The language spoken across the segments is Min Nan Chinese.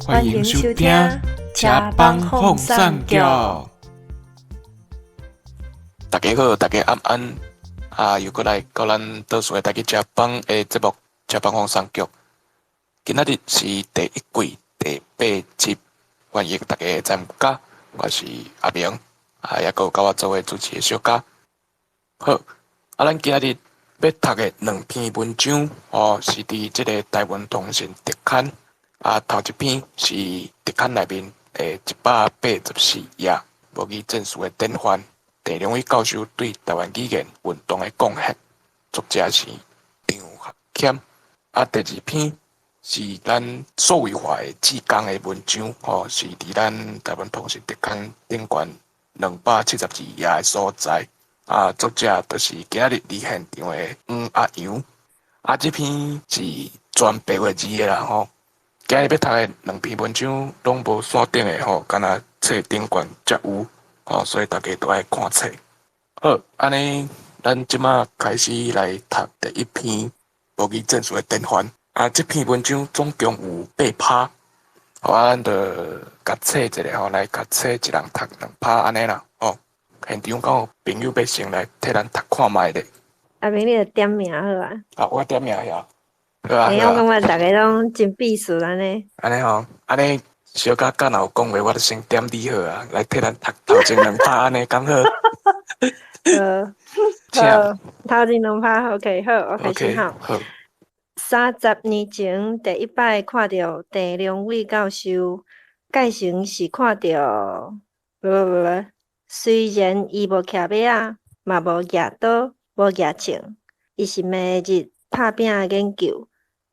歡迎收聽《車幫放送局》。大家好，大家晚安。啊，又閣來到咱倒數的台語食飯的節目《車幫放送局》。今仔日是第一季第八集，歡迎大家參加。我是阿明，啊，猶閣有佮我做伙主持的小嘉。好，啊，咱今仔日欲讀的兩篇文章，哦，是佇這个台灣通訊特刊。啊，頭一篇是特刊內面的184頁，母語戰士的典範，鄭良偉教授對台灣語言運動的貢獻，作者是張學謙。啊，第二篇是咱數位化的志工的文章，吼，是佇咱台灣通訊特刊頂懸272頁的所在。啊，作者就是今仔日佇現場的黃阿陽。啊，這篇是全白話字的啦，吼。今日欲讀的兩篇文章攏無線頂的吼，敢若冊頂懸才有，吼，所以大家都愛看冊。好，按呢，咱這馬開始來讀第一篇母語戰士的典範。啊，這篇文章總共有八趴，好，啊，咱就共冊一下吼，來共冊一人讀兩趴按呢啦，吼。現場敢有朋友欲先來替咱讀看覓咧？阿明，你著點名好啊。啊，我點名呀。好啊。欸，我感覺逐家攏真避暑按呢。按呢吼，按呢小嘉敢若有講話，我著先點你好啊，來替咱讀頭前兩趴按呢，敢好？好，好，頭前兩趴，OK，好，我開始哈。好。30年前，第一擺看著鄭良偉教授，蓋成是看著，無無無，雖然伊無騎馬仔，嘛無舉刀，無舉槍，伊是每日拍拚研究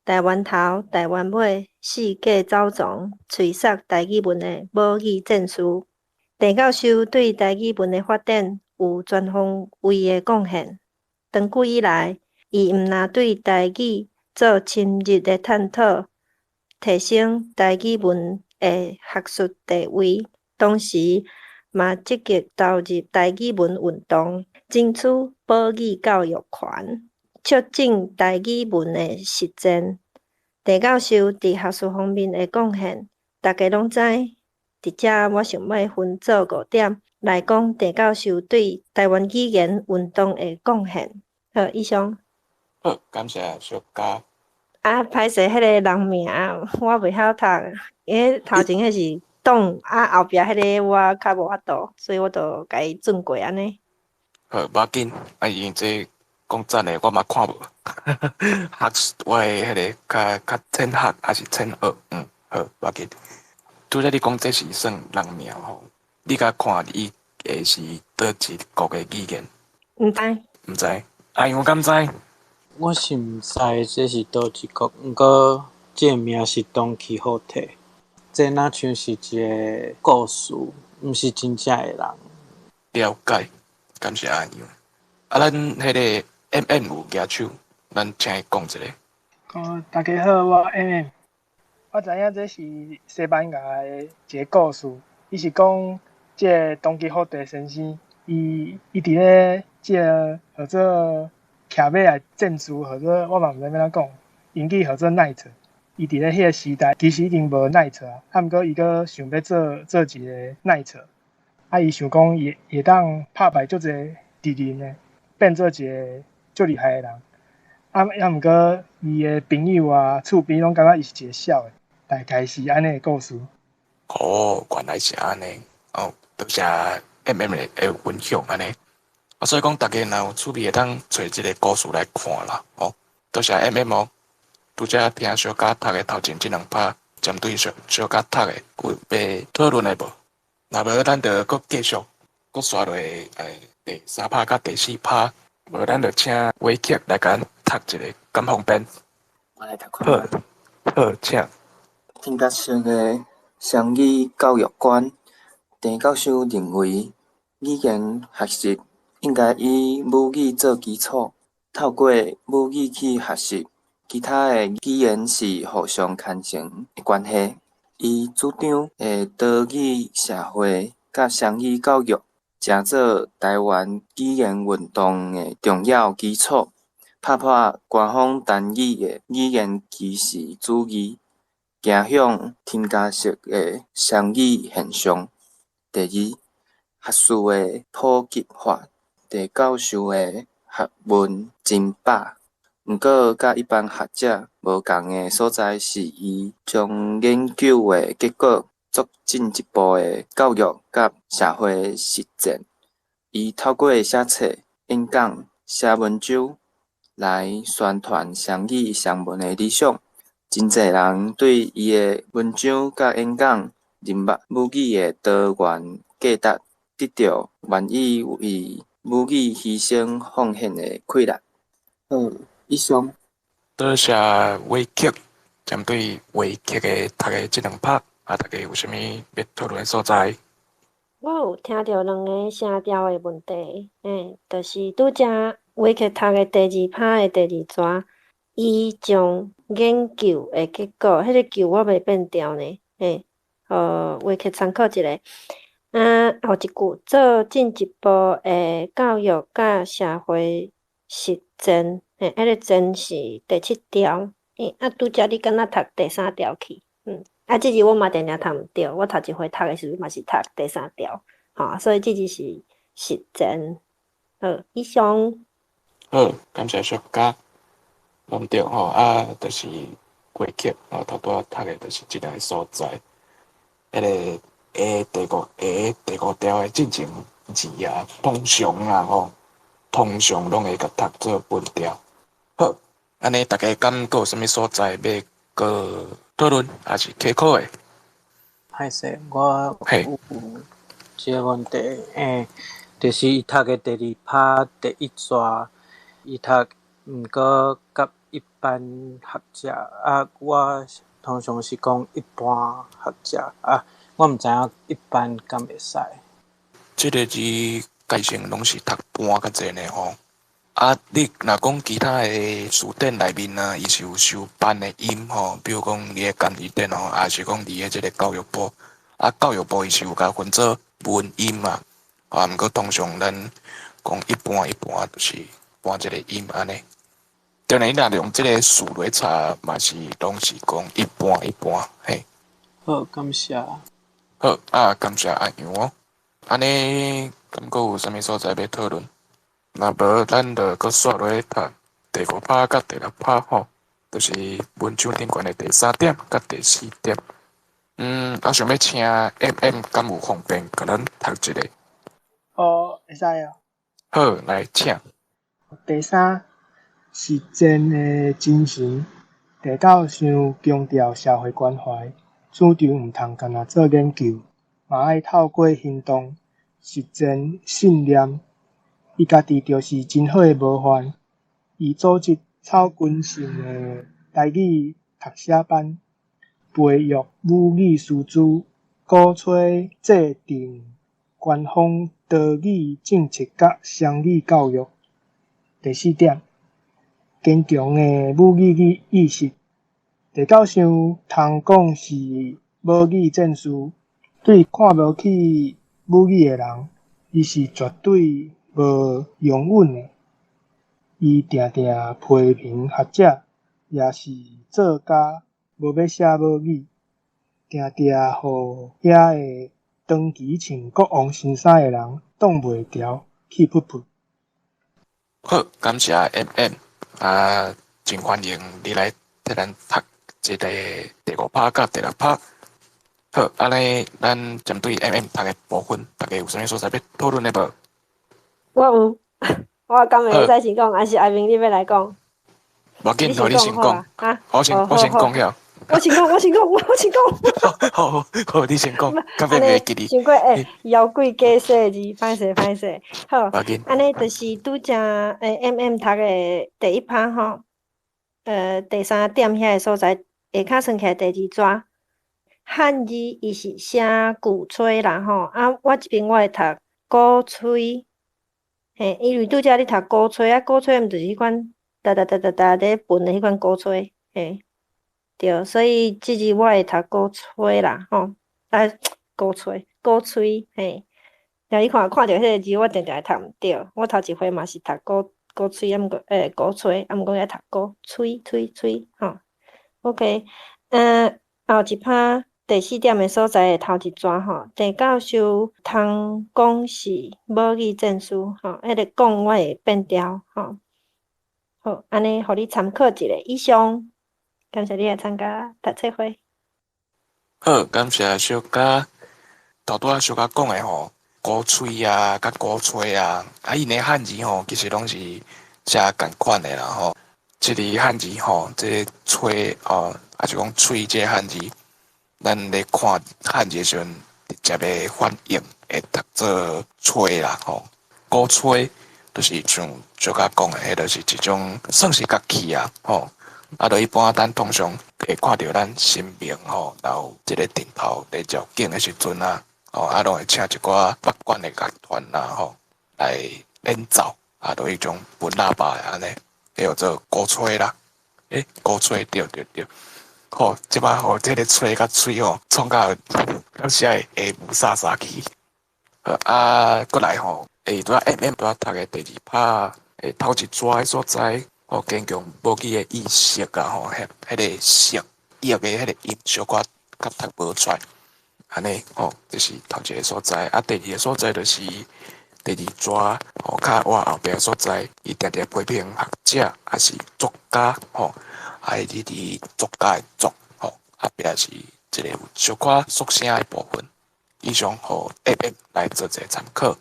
台灣頭、台灣尾，四界走傱，催殺台語文的母語戰士。鄭教授對台語文的發展有全方位的貢獻。長久以來，伊毋但對台語做深入的探討，提升台語文的學術地位，同時嘛積極投入台語文運動，爭取母語教育權，促進台語文的實踐。鄭教授佇學術方面的貢獻，大家攏知。佇遮我想欲分做五點來講鄭教授對台灣語言運動的貢獻。好，以上。好，感謝小嘉。啊，歹勢，彼個人名我袂曉讀，因為頭前彼是董，啊後壁彼个我較無法度，所以我就共伊轉過按呢。好，無要緊，啊，因為這講真的，我嘛看無。學我的彼个較較淺學抑是淺學，嗯，好，無要緊。拄才你講這是算人名吼，你共看伊會是佗一國的語言？毋知。毋知，阿陽敢知？我是毋知這是佗一國，毋過這个名是東キホテ，這若像是一个故事，毋是真正的人。了解，感謝阿陽。啊，咱彼个 M M 有舉手，咱請伊講一下。哦，大家好，我 M M。我知影這是西班牙的一個故事，伊是講這个東キホテ先生，伊伊佇咧這个號做騎馬的戰士，號做我嘛毋知欲按怎講，英語號做 knight。伊佇咧彼个時代其實已經無 knight 啊，啊毋過伊閣想欲做做一个 knight，啊伊想講伊會當拍敗足濟敵人的，變做一个足厲害的人。啊啊毋過伊的朋友啊、厝邊攏感覺伊是一个痟的，大概是按呢的故事。哦，原來是按呢，哦，多謝 M M 的分享按呢。啊，所以講，大家若有趣味會當揣這个故事來看啦，哦，多謝 M M 哦。拄才聽小嘉讀的頭前這兩拍，針對小小嘉讀的有欲討論的無？若無，咱就閣繼續，閣紲落欸第三拍佮第四拍。無，咱就請偉克來共咱讀一下，敢方便？我來讀看覓。好，好，請。品格上的雙語教育觀，鄭教授認為，語言學習應該以母語做基礎，透過母語去學習其他的語言是互相牽成的關係。伊主張的多語社會佮雙語教育，成做台灣語言運動的重要基礎，打破官方單語的語言歧視主義。走向添加式的双语现象。第二，学术的普及化。郑教授的学问真饱，毋过佮一般学者无仝的所在是，伊将研究的结果作进一步的教育佮社会实践。伊透过写册、演讲、写文章来宣传双语双文的理想。真济人对伊的文章佮演讲认捌母语的多元价值，得著愿意为母语牺牲奉献的气力。好，以上。多谢伟克，针对伟克的读的這兩拍，啊，大家有啥物欲討論的所在？我有聽著兩个聲調的問題，就是拄才偉克讀的第二拍的第二逝，伊將研究的結果，彼個究我袂變調呢，予偉克參考一下。啊，後一句做進一步的教育佮社會實踐，彼個踐是第七調，啊，拄才你敢若讀第三調去，啊，這字我嘛定定讀毋著，我頭一回讀的時陣嘛是讀第三調，吼，所以這字是實踐。好，以上。好，感謝小嘉，攏對吼，啊，就是過去吼，頭拄仔讀的就是這兩个所在，彼个下第五調的進前字啊，通常啊吼，通常攏會共讀做分調。好，按呢大家敢閣有啥物所在欲閣討論，抑是稽考的？歹勢，我有一个問題，就是伊讀的第二拍第一逝，伊讀毋過佮一般學者，啊，我通常是講一般學者，啊，我毋知影一般敢會使。這个字改成攏是讀般較濟呢吼。啊，你若講其他的辭典內面啊，伊是有收班的音吼，比如講佇咧簡易典吼，抑是講佇咧這个教育部，啊，教育部伊是有共分做文音啊，啊，毋過通常咱講一般一般就是般這个音按呢。當然，你若用這个詞來查，嘛是攏是講一般一般，嘿。好，感謝。好，啊，感謝阿楊哦。按呢，敢閣有啥物所在欲討論？若無，咱就閣煞落去讀第五拍佮第六拍吼，就是文章頂懸的第三點佮第四點。我想欲請 M M 敢有方便共咱讀一下？哦，會使哦。好，來請。第三，實踐的精神。鄭教授強調社會關懷，主張毋通干焦做研究，嘛愛透過行動實踐信念。伊家己就是真好的模範。伊組織草根性的台語讀寫班，培育母語師資，鼓吹制定官方多語政策佮雙語教育。第四點，堅強的母語意識。鄭教授通講是母語戰士，對看無起母語的人，伊是絕對無容忍的。伊定定批評學者，抑是作家無欲寫母語，定定予遐个長期穿國王新衫的人擋袂牢，氣噗噗。好，感謝 M M，啊，真歡迎你來替咱讀這个第五拍佮第六拍。好，按呢，咱針對 M M 讀的部分，大家有啥物所在欲討論的無？我有，我敢會使先講，抑是阿明你欲來講？無要緊，予你先講。啊，我先講了。我先講，我先講，我先講。好好好，你先講，較免袂記哩。傷過欸，妖鬼假細字，歹勢歹勢。好，按呢就是拄才M M 讀的第一拍吼，第三點遐个所在，下跤算起來第二逝。漢字伊是寫鼓吹啦吼，啊，我這邊我會讀鼓吹，嘿，因為拄才你讀鼓吹啊，鼓吹毋就是彼款噠噠噠噠噠咧歕的彼款鼓吹，嘿，對，所以這字我會讀鼓吹啦吼，啊，鼓吹，鼓吹，嘿，你看看著彼个字，我定定會讀毋著，我頭一回嘛是讀鼓鼓吹，啊毋過鼓吹，啊毋過愛讀鼓吹吹吹吼，OK，後一拍第四點的所在的頭一逝吼，鄭教授通講是母語戰士吼，彼个講我會變調吼。好，按呢，予你參考一下。以上，感謝你來參加讀冊會。好，感謝小佳。頭拄仔小佳講的吼，鼓吹啊，佮鼓吹啊，啊，𪜶的漢字吼，其實攏是寫仝款的啦吼。這個漢字吼，這個吹哦，抑是講吹這個漢字，咱咧看漢字的時陣，直接的反應會讀做吹啦吼。鼓吹就是像小佳講的，彼就是一種算是樂器啊吼。啊，就一般咱通常會看著咱神明吼，然後這个頂頭咧醮境的時陣啊，吼啊，攏會請一寡北管的樂團啊吼來演奏，啊，就彼種撥喇叭的按呢，叫做鼓吹啦。欸，鼓吹對對對。好，這擺吼，這个吹佮吹吼，創到有時會會霧煞煞去。啊，閣來吼，欸，拄仔 M M 拄仔讀的第二拍，欸，頭一逝的所在。吼，加強母語的意識啊！吼，彼彼个識譯的彼个音小可較讀無出來，按呢吼，這是頭一个所在。啊，第二个所在就是第二逝，吼，較倚後壁所在，伊定定批評學者，抑是作家，吼，啊，伊佇作家的作，吼，後壁是一个有小可縮聲的部分。以上予 M M 來做一个參考。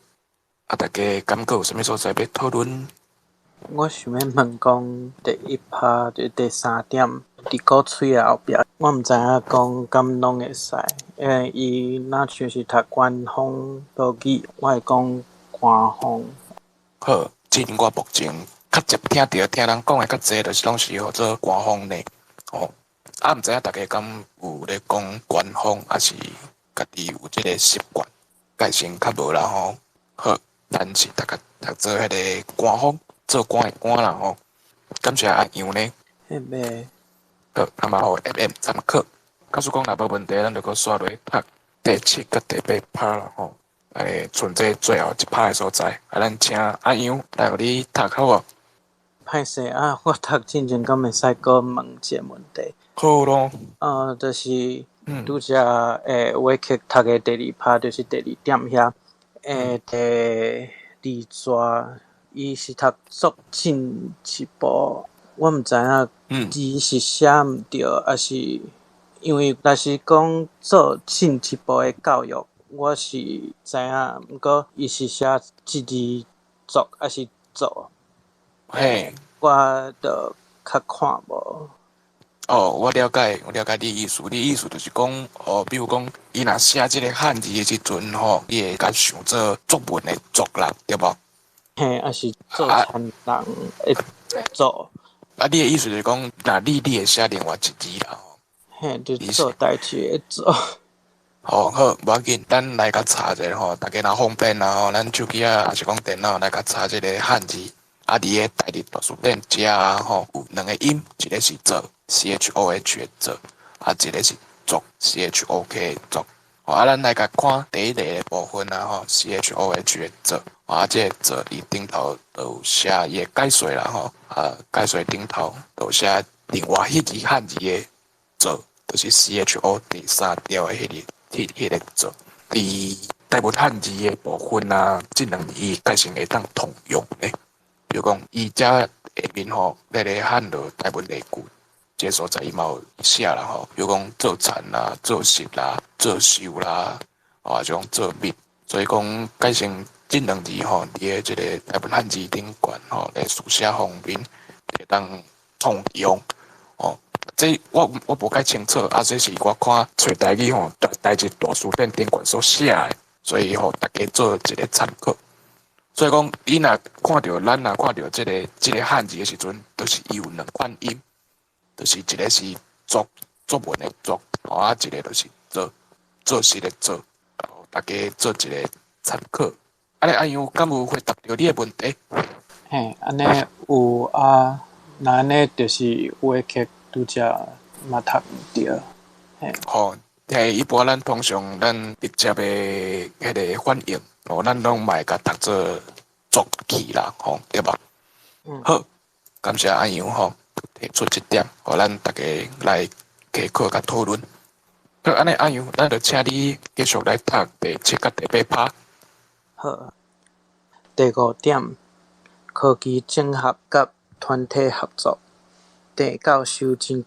啊，大家感覺有啥物所在欲討論？我想欲問講，第一拍就是第三點，佇鼓吹的後壁，我毋知影講敢攏會使，因為伊若像是讀官方母語，我會講官方。好，這我目前較捷聽著聽人講的較濟，就是攏是號做官方呢。吼，啊，毋知影大家敢有咧講官方，抑是家己有這個習慣？改成較無啦吼。好，咱是逐個讀做彼个官方。做官的官啦吼，感謝阿楊呢。彼個。好，啊嘛予 M M 參考。假使講若無問題，咱就閣煞落去讀第七佮第八拍啦吼。來剩這最後一拍的所在，啊，咱請阿楊來予你讀好無？歹勢啊，我讀進前敢會使閣問一个問題？好咯。就是拄才話克讀的第二拍，就是第二點遐，第二逝。伊是讀作進一步，我毋知影字是寫毋對，抑是因為若是講做進一步的教育，我是知影，毋過伊是寫這字作抑是做，我就較看無。哦，我了解，我了解你意思。你意思就是講，哦，比如講，伊若寫這个漢字的時陣吼，伊會共想做作文的作啦，對無？嘿，抑是做田人的做。啊，你的意思就是講，若你會寫另外一字啦吼？嘿，就做代誌的做。好，好，無要緊，咱來共查一下吼，大家若方便啊吼，咱手機啊，抑是講電腦來共查這个漢字。啊，佇个台日大辭典遮啊吼，有兩个音，一个是做 C H O H 的做，啊，一个是作 C H O K 的作。啊，咱來共看第一个的部分啊吼，C H O H 的做，啊，這个做佇頂頭就有寫伊的解說啦吼，啊，解說頂頭就有寫另外彼字漢字的做，就是 C H O 第三調的彼个做。佇台文漢字的部分啊，這兩字伊改成會當通用的。比如講，伊遮下面吼，咧咧漢落台文例句，這個所在伊嘛有寫啦吼。比如講做田啦、做實啦、做壽啦，啊，就講做蜜。所以講改成這兩字吼，佇个這个台文漢字頂懸吼，咧書寫方面會當通用。哦，這我無介清楚，啊，這是我看揣台語吼，台日大辭典頂懸所寫的，所以予大家做一个參考。所以講，你若看著咱若看著這个漢字的時陣，就是伊有兩款音，就是一个是作作文的作，啊，一个就是做做事的做，大家做一个參考。按呢阿楊敢有回答著你的問題？嘿，按呢有啊，若按呢就是話劇拄才嘛讀毋著。嘿。吼，嘿，一般咱通常咱直接的彼个反應。哦，咱攏嘛會共讀做作去啦，吼，對無？好，感謝阿楊吼提出這點，予咱大家來稽考佮討論。好，按呢阿楊，咱就請你繼續來讀第七佮第八拍。好，第五點，科技整合佮團體合作。鄭教授真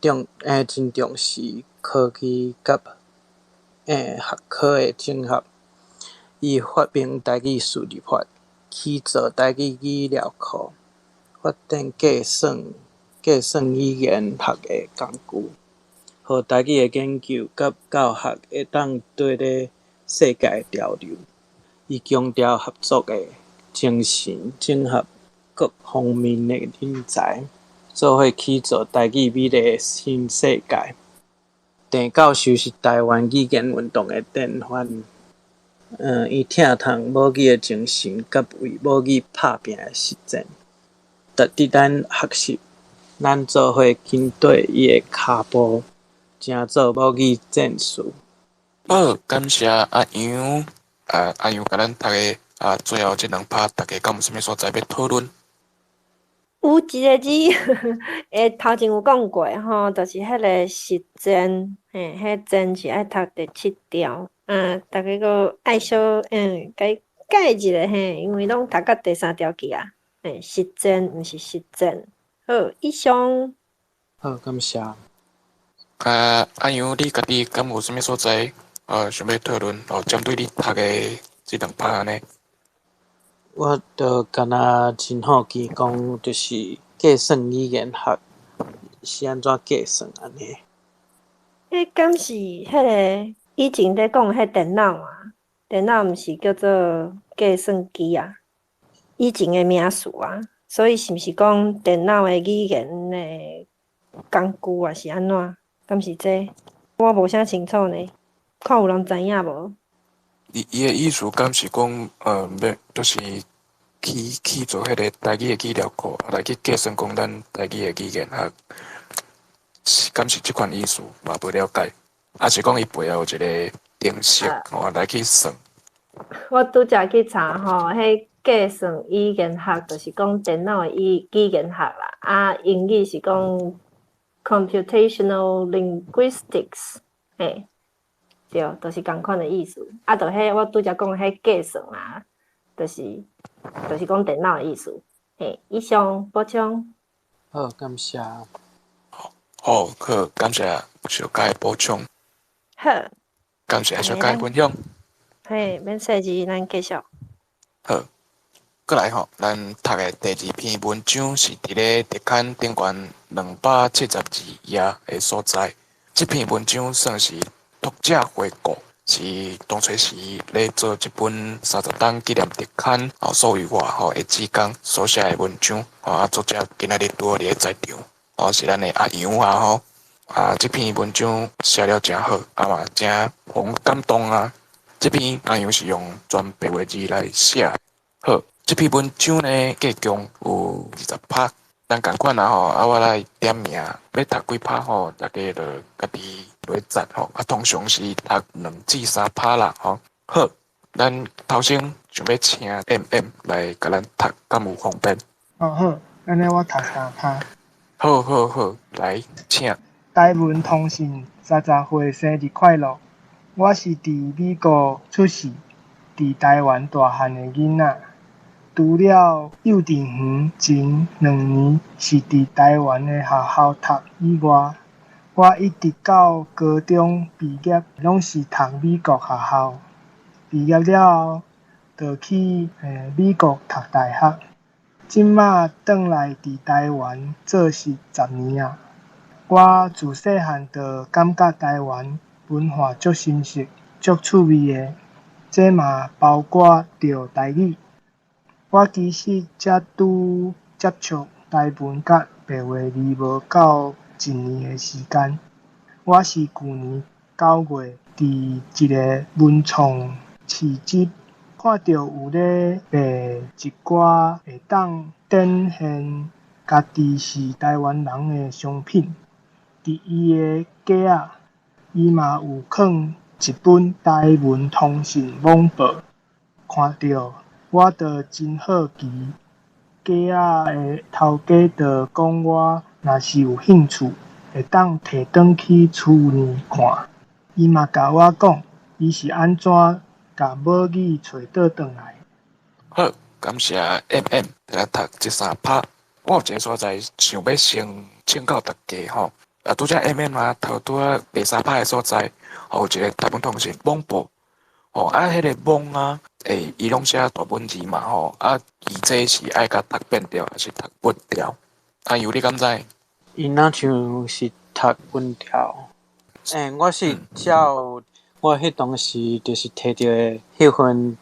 重視科技佮學科的整合。伊發明台語輸入法，起造台語語料庫，發展計算語言學的工具，予台語的研究佮教學會當綴咧世界的潮流。伊強調合作的精神，整合各方面的人才，做伙起造台語美麗的新世界。鄭教授是台灣語言運動的典範。伊疼痛母語的精神，佮為母語拍拚的實踐，值得咱學習。咱做伙緊綴伊的跤步，成做母語戰士。好，感謝阿楊，阿楊共咱讀的啊，最後這兩拍，大家敢有啥物所在欲討論？有一个字，頭前有講過吼，就是彼个實踐，嘿，彼踐是愛讀第七調，啊，逐家閣愛小共改一下嘿，因為攏讀到第三調去啊，嘿，實踐毋是實戰。好，以上。好，感謝。啊，阿楊，你家己敢有啥物所在，想欲討論？哦，針對你讀的這兩拍按呢？我就敢若真好奇，講就是計算語言學是按怎計算按呢？彼敢是彼个以前咧講彼電腦啊？電腦毋是叫做計算機啊？以前的名詞啊，所以是毋是講電腦的語言的工具啊？是按怎？敢是這？我無啥清楚呢，看有人知影無？伊的意思敢是講，欲就是去做彼个台語的語料庫，來去計算講咱台語的語言學，是敢是這款意思？嘛無了解，抑是講伊背後有一个程式吼來去算？我拄才去查吼，彼計算語言學就是講電腦的語言學啦，啊，英語是講 computational linguistics，嘿。對，就是仝款的意思。啊，就彼我拄才講彼計算啊，就是講電腦的意思。嘿，以上補充。好，感謝。好，好，感謝小佳的補充。好。感謝小佳的分享。嘿，免客氣，咱繼續。好，過來吼，咱讀的第二篇文章是佇咧特刊頂懸272頁的所在。這篇文章算是讀者回顧，是當初時咧做這本30冬紀念特刊，哦，屬於我吼的志工所寫的文章，吼啊，作者今仔日拄好佇咧在場，哦，是咱的阿楊啊吼，啊，這篇文章寫了誠好，啊嘛誠予人感動啊。這篇阿楊是用全白話字來寫，好，這篇文章呢，計共有20拍，咱仝款啊吼，啊我來點名，欲讀幾拍吼，大家就家己來節吼，啊通常是讀2至3拍啦吼。好，咱頭先想欲請 M M 來共咱讀，敢有方便？哦好，按呢我讀三拍。好好好，來請。台文通信30歲生日快樂！我是佇美國出世，佇台灣大漢的囡仔。除了幼稚園前2年是佇台灣的學校讀以外，我一直到高中畢業，攏是讀美國學校。畢業了後，就去美國讀大學。這馬轉來佇台灣做事10年矣。我自細漢就感覺台灣文化足深邃、足趣味的，這嘛包括著台語。我其實才拄接觸台文佮白話字無夠一年的時間。我是舊年9月佇一个文創市集看著有咧賣一寡會當展現家己是台灣人的商品。佇伊的架仔，伊嘛有囥一本台文通信網報，看著我就真好奇。架仔的頭家就講我若是有興趣，會當提轉去厝呢看。伊嘛共我講，伊是按怎共母語揣倒轉來。好，感謝 M M 來讀這三拍。我有一个所在想欲先請教大家吼。啊，拄才 M M 啊，頭拄仔第三拍的所在，吼，有一个台文通訊網報，吼，啊，彼个網啊，伊攏寫大本字嘛，吼，啊，伊這是愛共讀變調，抑是讀穩調？阿尤你敢知？伊若像是讀穩調。我是照我彼當時就是提著的彼份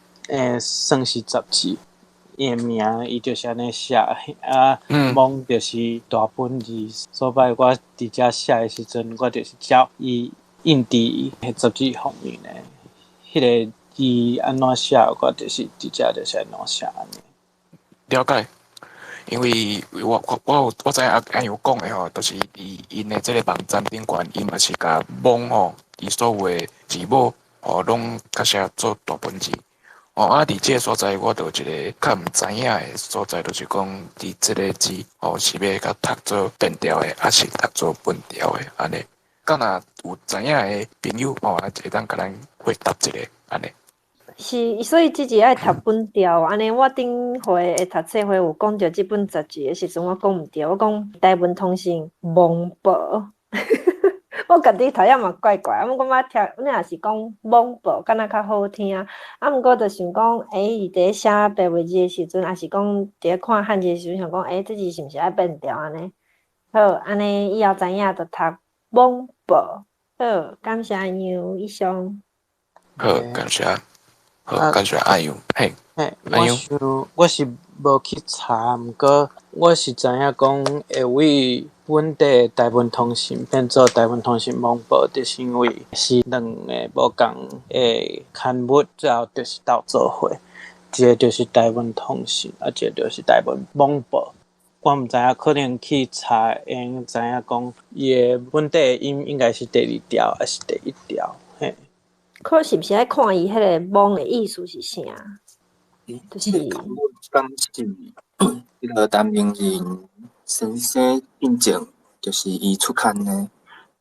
算是雜誌，伊的名伊就是按呢寫，啊，網就是大本字，所以我佇遮寫的時陣，我就是照伊印佇彼雜誌封面的彼个字按怎寫，我就是佇遮就是按怎寫按呢。了解，因為我知影阿尤講的吼，就是佇𪜶的這个網站頂懸，伊嘛是共網吼，伊所有的字母吼，攏較寫做大本字。哦，啊，佇這个所在，我就有一个較毋知影的所在，就是講佇這个字吼，是欲共讀做變調的，抑是讀做穩調的按呢？敢若有知影的朋友吼，啊，會當共咱回答一下按呢？是，所以這字愛讀穩調按呢。我頂回的讀冊會有講著這本雜誌的時陣，我講毋對，我講台文通訊網報。我家己讀也嘛怪怪，啊，毋過我聽，你若是講網報，敢若較好聽。啊，毋過就想講，伊佇咧寫白話字的時陣，抑是講佇咧看漢字的時陣，想講，這字是毋是愛變調按呢？好，按呢以後知影就讀網報。好，感謝阿牛以上。好，感謝。好，感謝阿尤。嘿，嘿，我想我是無去查，毋過我是知影講會為本地台文通訊變做台文通訊網報，就是因為是兩个無仝的刊物，最後就是鬥做伙，一个就是台文通訊，啊，一个就是台文網報。我毋知影，可能去查會用知影講，伊的本地的音應該是第二調，抑是第一調？嘿。可是毋是愛看伊彼个網的意思是啥？就是這個刊物敢是彼个陳明仁先生進前就是伊出刊的，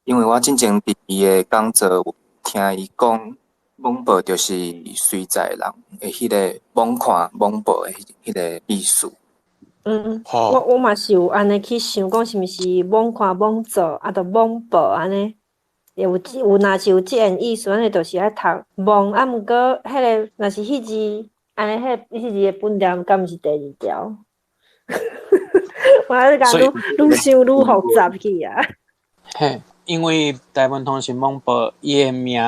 因為我進前佇伊的講座有聽伊講，網報就是隨在人的彼个網看網報的彼个意思。我嘛是有按呢去想，講是毋是網看網做，啊，就網報按呢？有有，若是有這樣意思，按呢就是愛讀網，啊，毋過彼个若是彼字，按呢彼字的本調，敢毋是第二調？我還是講愈愈想愈複雜去啊。嘿，因為台文通訊網報，伊的名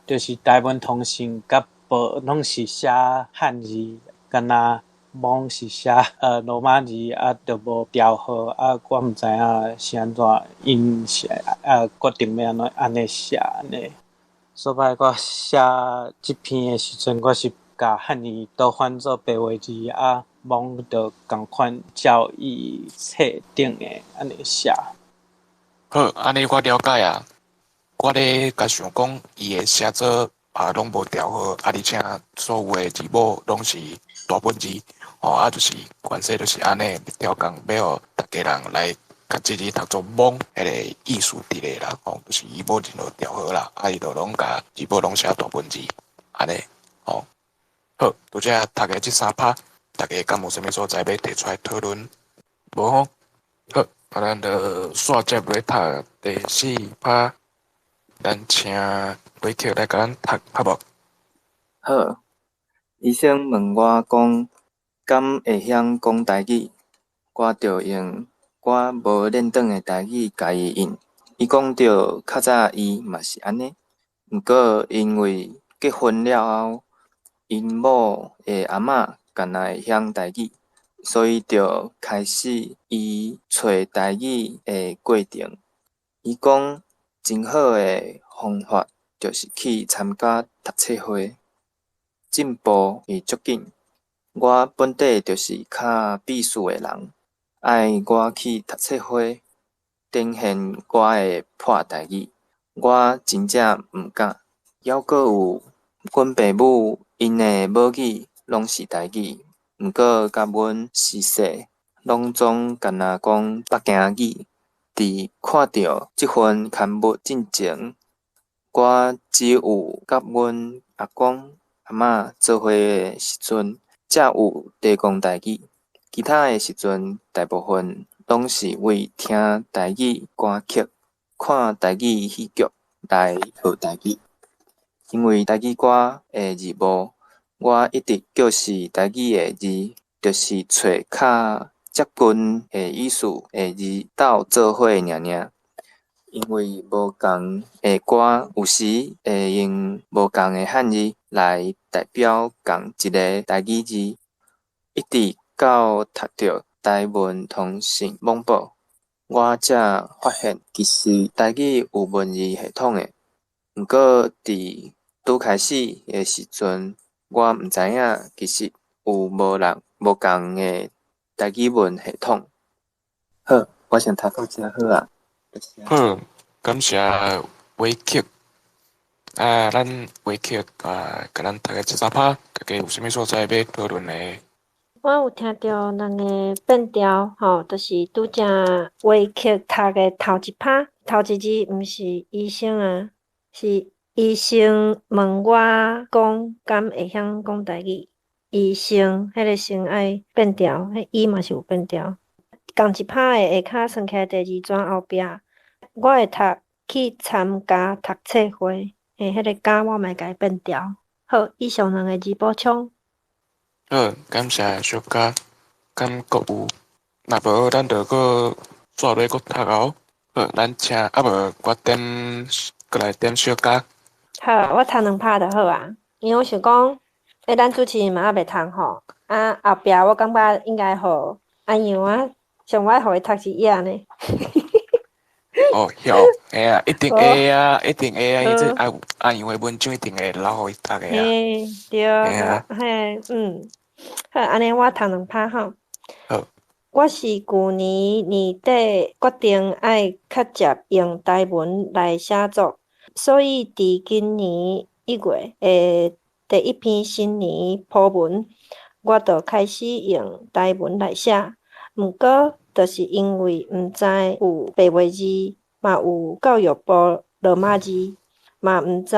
就是台文通訊佮報攏是寫漢字，敢若網是寫羅馬字，啊，就無調號，啊，我毋知影是按怎，𪜶是決定欲按怎按呢寫按呢。所擺我寫這篇的時陣，我是共漢字都翻做白話字，啊，網就仝款照伊冊頂的按呢寫。好，按呢我了解啊。我咧共想講，伊會寫做啊，攏無調號，啊，而且所有的字母攏是大本字，吼，啊，就是關係就是按呢調工，欲予逐家人來共這字讀做網，彼个意思佇咧啦，吼，就是伊無任何調號啦，啊，伊就攏共字母攏寫大本字，按呢，吼。好，拄才讀的這三拍，大家敢有啥物所在欲提出來討論？無吼？好，啊，咱就煞接落讀第四拍，咱請偉克來共咱讀，好無？好，醫生問我講，敢會曉講台語？我就用我無輪轉的台語共伊應。伊講著較早伊嘛是按呢，毋過因為結婚了後，𪜶某的阿嬤敢若會曉台語，所以就開始伊揣台語的過程。伊講真好的方法就是去參加讀冊會，進步會足緊。我本底就是較避暑的人，愛我去讀冊會，展現我的破台語，我真正毋敢。猶閣有阮爸母𪜶的母語攏是台語，毋過佮阮自細攏總敢若講北京語。佇看著這份刊物進前，我只有佮阮阿公阿嬷做伙的时阵，才有咧讲台语。其他的时阵，大部分攏是为聽台語歌曲、看台語戲劇來學台語。因為台語歌的字幕，我一直叫是台語的字，就是揣較接近的意思的字鬥做伙爾爾。因為無仝的歌，有時會用無仝的漢字來代表仝一个台語字。一直到讀著台文通信網報，我才發現其實台語有文字系統的。毋過佇拄開始的時陣，我毋知影其實有無人無仝的台語文系統。好，我先讀到遮好啊。好，感謝偉克。啊，咱偉克啊，共咱讀个這三拍，大家有啥物所在欲討論的？我有聽著兩个變調，吼，就是拄才偉克讀的頭一拍，頭一字毋是醫生啊，是醫生問我講，敢會曉講台語？醫生，彼个先愛變調，彼醫嘛是有變調。仝一拍的下跤算起來第二轉後壁，我會讀去參加讀冊會，嘿，彼个加我嘛會共伊變調。好，以上兩个字補充。好，感謝小佳，敢閣有？若無，咱就閣煞落閣讀哦。好，咱請啊無，我點閣來點小佳。好，我讀兩拍就好啊。因為我想講，咱主持人嘛猶未讀吼，啊後壁我感覺應該予阿楊啊，上我愛予伊讀一頁呢。哦，曉，會啊，一定會啊，一定會啊，伊這阿阿楊的文章一定會留予伊讀的啊。嘿，對，嘿，嗯，好，按呢我讀兩拍吼。好。我是舊年年底決定愛較捷用台文來寫作，所以佇今年1月的第一篇新年鋪文，我就開始用台文來寫。毋過，就是因為毋知有白話字，嘛有教育部羅馬字，嘛毋知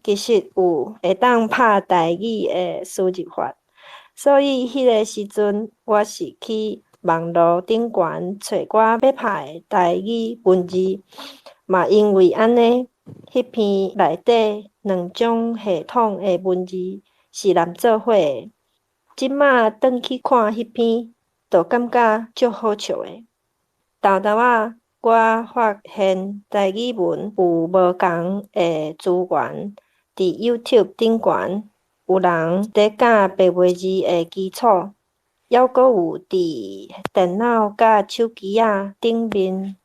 其實有會當拍台語的輸入法，所以彼个時陣我是去網路頂懸揣我欲拍的台語文字，嘛因為按呢，彼篇內底兩種系統的文字是連做伙的。這馬轉去看彼篇，就感覺足好笑的。沓沓仔，我發現台語文有無仝的資源，佇 YouTube 頂懸有人佇教白話字的基礎，猶閣有佇電腦佮手機仔頂面，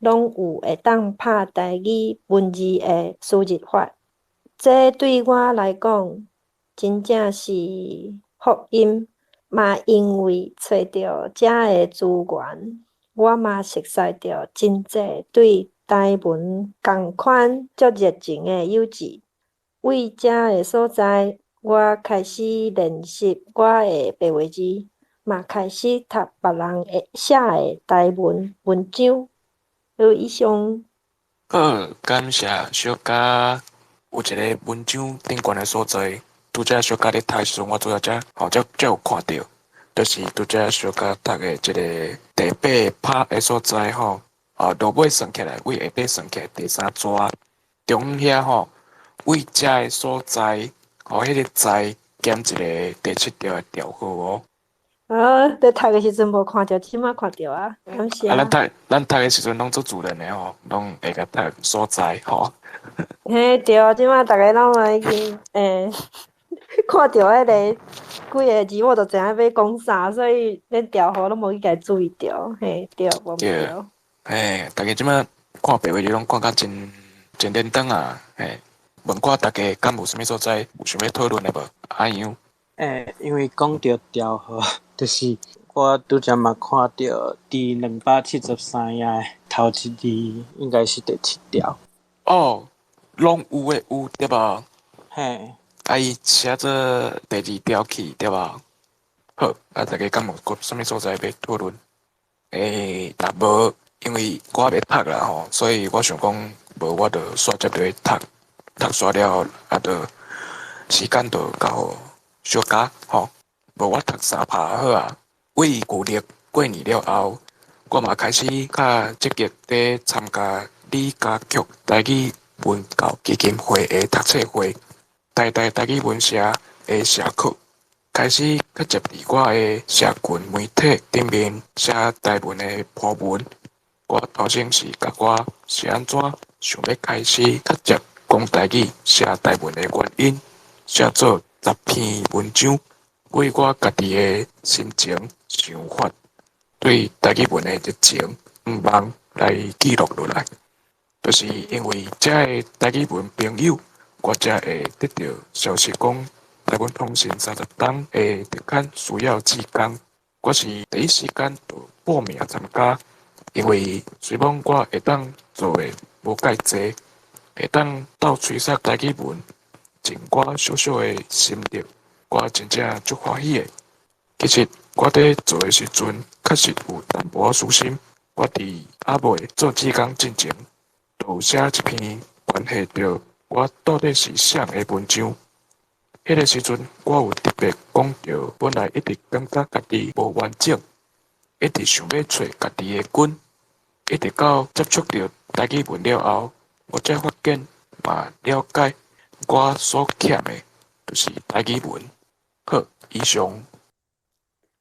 攏有會當拍台語文字的輸入法。這對我來講，真正是福音。嘛因為揣著遮的資源，我嘛熟似著真濟對台文仝款足熱情的友誼。為遮的所在，我開始練習我的白話字，嘛開始讀別人的寫的台文文章。好，以上。好，感謝小佳。有一个文章頂懸的所在，拄才小佳咧讀的時陣，我拄才才吼才才有看著，就是拄才小佳讀的這个第八拍的所在吼，啊，落尾算起來，為下底算起來第三逝，中遐吼，為遮的所在，吼，彼个在減一个第七條的調號哦。哦，佇讀的時陣無看著，這馬看著啊，感謝。啊，咱讀的時陣攏做自然的吼，攏會共讀所在吼。嘿，對，這馬逐个攏已經看著彼个幾个字，我就知影欲講啥，所以連調號攏無去共注意著，嘿，對，無毋對。嘿，逐家這馬看白話字攏看甲真真認真啊，嘿，問看逐家敢有啥物所在有想欲討論的無？阿楊。因為講著調號，就是我拄才嘛看著佇273頁的頭一字，應該是第七條。哦，攏有的有對無？嘿。啊，伊寫做第二條去對無？好，啊，逐家敢有閣啥物所在欲討論？若無，因為我猶未讀啦吼，所以我想講無，我就煞接落去讀。讀煞了後，啊，就時間就到小假吼。無我讀三拍好啊。為舊曆過年了後，我嘛開始較積極佇參加李家曲台語文教基金會的讀冊會、台大台語文社的社課，開始較捷佇我的社群媒體頂面寫台文的鋪文。我頭先是共我是按怎想欲開始較捷講台語、寫台文的原因，寫做十篇文章，為我家己的心情、想法，對台語文的熱情、願望來記錄落來。就是因為遮个台語文朋友，我才會得著消息講，台文通信30冬的特刊需要志工，我是第一時間就報名參加。因為雖罔我會當做的無蓋濟，會當鬥吹捒台語文，盡我小小的心力，我真正足歡喜的。其實我佇做的時陣，確實有淡薄仔私心。我佇猶未做志工進前，就有寫一篇關係著我到底是啥的文章。彼个時陣，我有特別講著，本來一直感覺家己無完整，一直想欲揣家己的根，一直到接觸著台語文了後，我才發現嘛了解我所欠的，就是台語文。好，以上。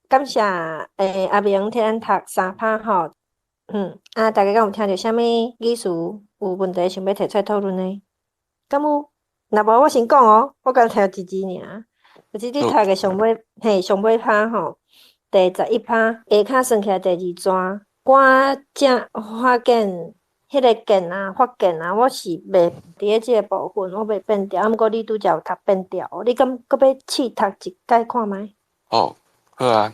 感謝阿明替咱讀三拍吼，啊，大家敢有聽著啥物語詞有問題想欲提出來討論的？敢有？若無我先講哦，我敢聽一字爾，就是你讀的上尾嘿上尾拍吼，第11拍下跤算起來第二段，我才發現彼个見啊發現啊，我是袂佇咧這个部分我袂變調，啊毋過你拄才有讀變調，你敢閣欲試讀一擺看覓？哦，好啊，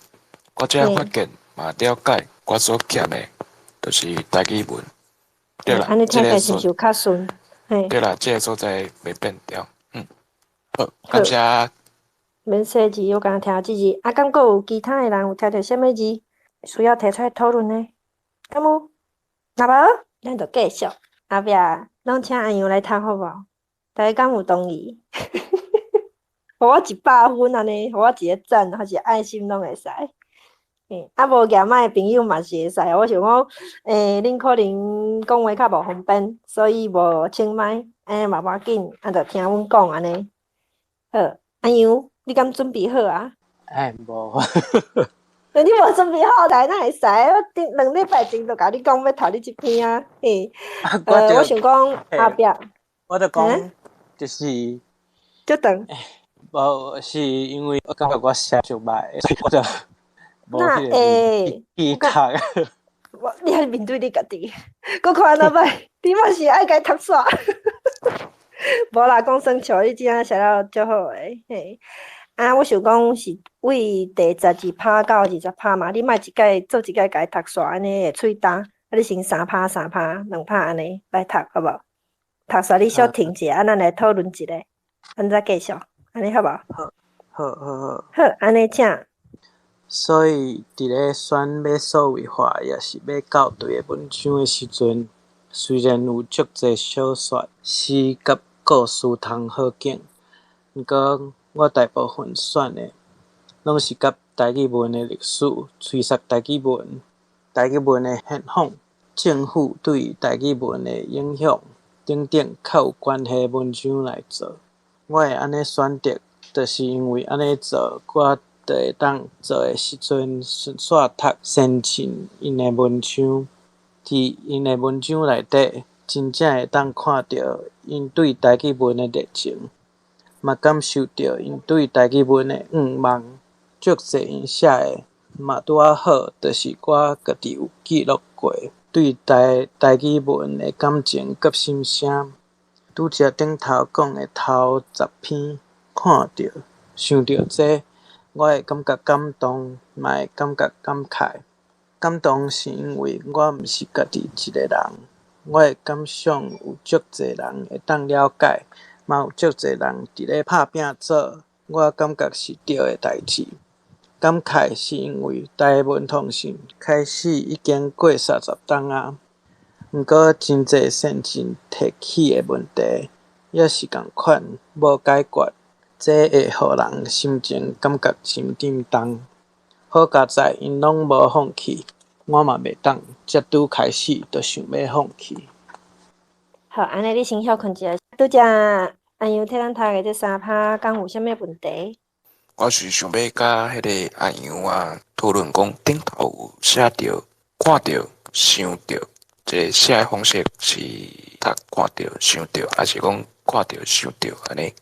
我才發現嘛了解，我所欠的，就是台語文。對啦，按呢聽起來是毋是有較順？對啦，這个所在袂變調。好，感謝。免說字，我敢聽這字。啊，敢閣有其他的人有聽著啥物字需要提出來討論的？敢有？若無，咱就繼續。後壁攏請阿楊來讀好無？大家敢有同意？予我100分按呢，予我一个讚，還是愛心攏會使。啊，無舉麥的朋友嘛是會使。我想講，恁可能講話較無方便，所以無請麥，嘛無要緊，啊，就聽阮講按呢。好，阿楊，你敢準備好啊？欸，無。你無準備好，來哪會使？我頂2禮拜前就共你講欲讀你這篇啊，嘿。我想講後壁。我就講，就是。足長。無，是因為我感覺我寫足歹，所以我就無彼个記讀。我你愛面對你家己，閣看按怎歹，你嘛是愛共伊讀煞。無啦，講耍笑，你真正寫了足好的，嘿。啊，我想講是為第12拍到20拍嘛，你莫一擺做一擺共伊讀煞，按呢會喙焦。啊，你先三拍三拍兩拍按呢來讀好無？讀煞你小停一下，啊，咱來討論一下，咱再繼續，按呢好無？好，好，好，好。好，按呢請。所以，佇咧選欲數位化，抑是欲校對的文章的時陣，雖然有足濟小說、詩佮故事通好揀，毋過我大部分選的，攏是佮台語文的歷史、吹捒台語文、台語文的現況、政府對台語文的影響等等較有關係的文章來做。我會按呢選擇，就是因為按呢做，我就會當做的時陣，順紲讀先進𪜶的文章，佇𪜶的文章內底，真正會當看著𪜶對台語文的熱情，嘛感受著𪜶對台語文的願望。足濟𪜶寫的嘛拄仔好，就是我家己有記錄過對台語文的感情佮心聲。拄才頂頭講的頭十篇，看著想著這，我會感覺感動，嘛會感覺感慨。感動是因為我毋是家己一个人，我會感想有足濟人會當了解，嘛有足濟人佇咧拍拚做，我感覺是對的代誌。感慨是因為台文通信開始已經過30冬矣，毋過真濟先進提起的問題，猶是仝款，無解決，這會予人心情感覺真沉重。好佳哉𪜶攏無放棄，我嘛袂當才拄開始就想欲放棄。好，按呢你先歇睏一下。拄才阿楊替咱讀的這三拍，敢有啥物問題？我是想欲佮彼个阿楊啊討論講，頂頭有寫著看著想著，這个寫的方式是讀看著想著，抑是講看著想著按呢？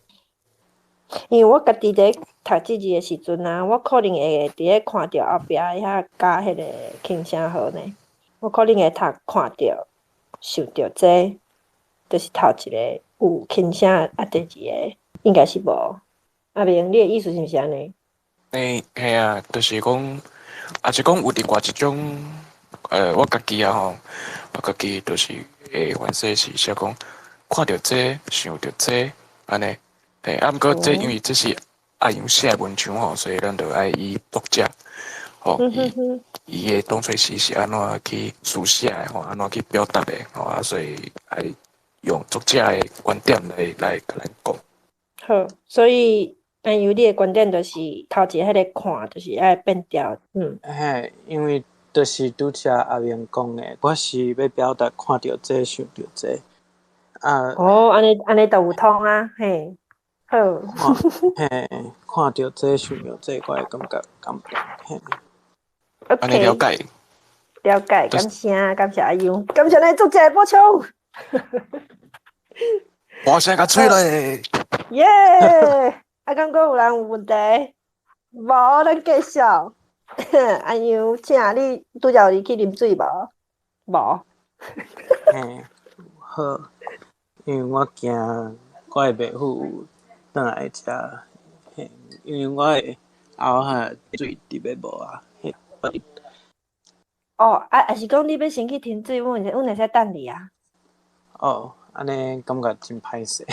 因為我家己佇讀這字的時陣啊，我可能會佇咧看著後壁遐加彼個輕聲號呢。我可能會讀看著想著這，就是頭一個有輕聲，啊，第二个應該是無。阿明，你的意思是毋是按呢？欸，嘿啊，就是講，抑是講有另外一種，我家己啊吼，我家己就是會原說是寫講，看著這，想著這，按呢。嘿，啊，毋過這因為這是阿楊寫的文章吼，所以咱就愛以作者，吼，伊伊的當初時是按怎去書寫的吼，按怎去表達的吼，啊，所以愛用作者的觀點來共咱講。好，所以阿楊你的觀點就是頭一个彼个看，就是愛變調，嗯。嘿，因為就是拄才阿明講的，我是欲表達看著這，想著這，啊。哦，按呢按呢就有通啊，嘿。好。嘿，看著這，想著這，我會感覺感動，嘿。按呢了解。了解，感謝感謝阿楊，感謝咱作者的補充。大聲共吹咧！耶！啊，敢閣有人有問題？無，咱繼續。阿楊，請你拄才有入去啉水無？無。嘿，好，因為我驚我的袂赴轉來遮，嘿，因為我的喉仔水特別無啊，嘿。哦，啊，抑是講你欲先去停水，阮會使等你啊。哦，按呢感覺真歹勢。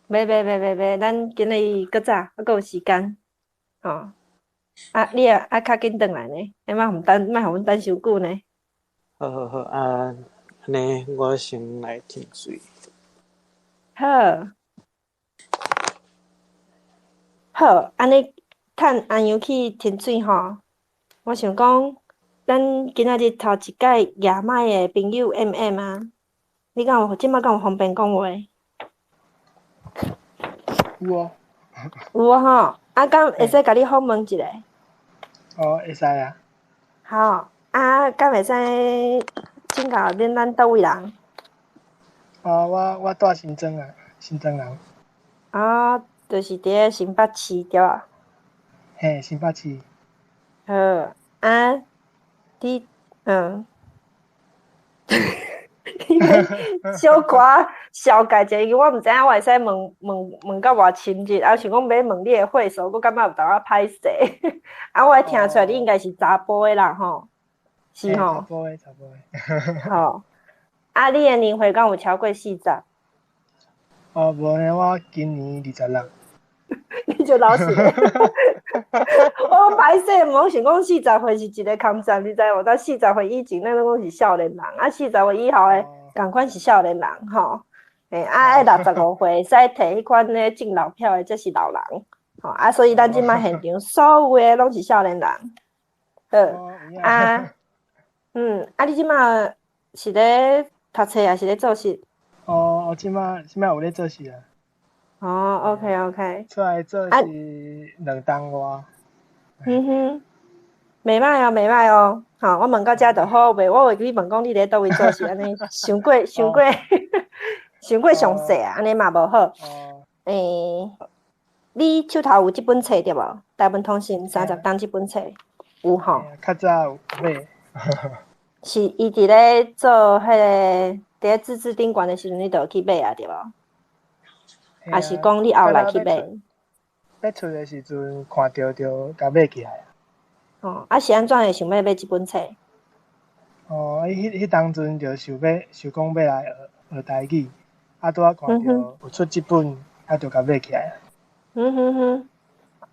袂袂袂袂袂，咱今日閣早，猶閣有時間。哦，啊，你也愛較緊轉來呢，莫予等，莫予阮等傷久呢。好好好，啊，按呢我先來停水。好，好，按呢趁阿楊去停水吼，我想講，咱今仔日頭一擺舉麥的朋友 M M 啊，你敢有這擺敢有方便講話？有哦。有啊吼，啊，敢會使共你訪問一下？哦，會使啊。好，啊，敢會使請教恁咱佗位人？哦，我住新莊啊，新莊人。啊，就是佇咧新北市對無？嘿，新北市。好，啊，你你欲小可紹介者，因為我毋知影我會使問問問到偌深入，啊，想講欲問你的歲數，閣感覺有淡仔歹勢。啊，我聽出來你應該是查埔的啦吼，是吼？查埔的，查埔的。好，啊，你的年歲敢有超過40？哦，無呢，我今年26。你就老實。我歹勢，無想講40歲是一個空站，你知無？但40歲以前，咱攏講是少年人，啊，40歲以後的仝款是少年人吼。欸，啊，愛65歲會使提彼款咧敬老票的，這是老人。吼，啊，所以咱這擺現場所有的攏是少年人。好，啊，啊，你這擺是咧讀冊抑是咧做事？哦，我這擺有咧做事啊。哦，OK OK。出來做是兩冬外。嗯哼，袂歹哦，袂歹哦。吼，我問到這就好，袂我會去問講你咧佗位做事，按呢傷過傷過傷過詳細啊，按呢嘛無好。欸，你手頭有這本冊對無？台文通信30冬這本冊有吼？較早有買。是伊佇咧做彼个佇咧自治賓館的時陣，你就有去買啊，對無？抑是講你後來去買？欲出的時陣看著就共買起來。哦，啊是按怎會想欲買這本冊？哦，彼當陣就想欲想講欲來學學台語，啊拄仔看著有出這本，啊就共買起來。嗯哼哼，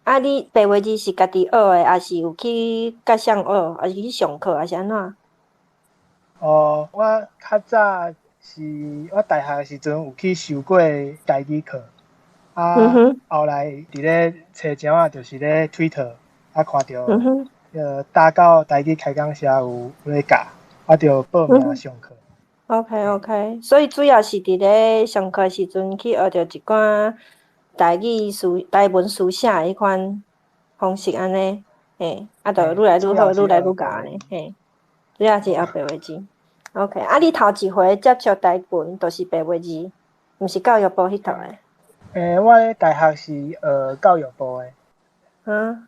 啊你白話字是家己學的，抑是有去佮誰學，抑是去上課，抑是按怎？哦，我較早是我大學時陣有去修過台語課，啊，後來佇咧冊上啊，就是咧 Twitter 啊，看著大到台語開講社有咧教，我就報名上課。 OK，所以主要是佇咧上課時陣去學著一寡台語書、台文書寫的彼款方式按呢，嘿，啊，就愈來愈好，愈來愈𠢕按呢，嘿，主要是學白話字。OK，啊，你頭一回接觸台文，就是白話字，毋是教育部彼套的？欸，我咧大學是學教育部的。嗯，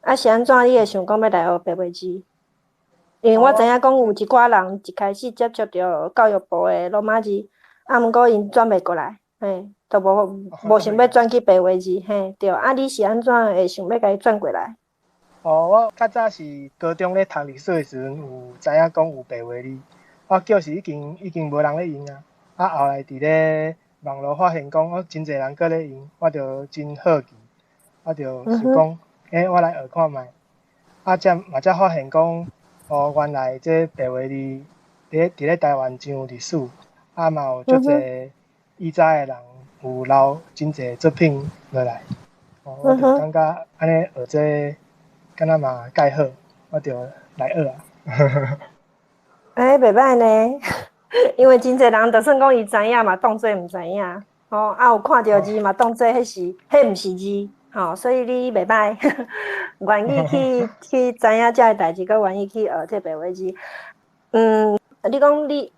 啊是按怎你會想講欲來學白話字？因為我知影講有一寡人一開始接觸著教育部的羅馬字，啊，毋過𪜶轉袂過來，嘿，都無想欲轉去白話字，嘿，對。啊，你是按怎會想欲共伊轉過來？哦，我較早是高中咧讀歷史的時陣，有知影講有白話字，啊，叫是已經無人咧用啊。啊，後來佇咧網路發現講，哦，真濟人閣咧用，我就真好奇，我就想講，欸，我來學看覓。啊，才嘛才發現講，哦，原來這白話字佇咧台灣真有歷史，啊嘛有足濟以早的人有留真濟作品落來，哦，我就感覺按呢學這敢若嘛蓋好，我就來學啊。欸，袂䆀呢，因為真濟人就算講伊知影嘛，當做毋知影，吼，啊有看著字嘛，當做彼是彼毋是字，吼，所以你袂䆀，願意去知影這个代誌，閣願意去學這白話字。嗯，你講你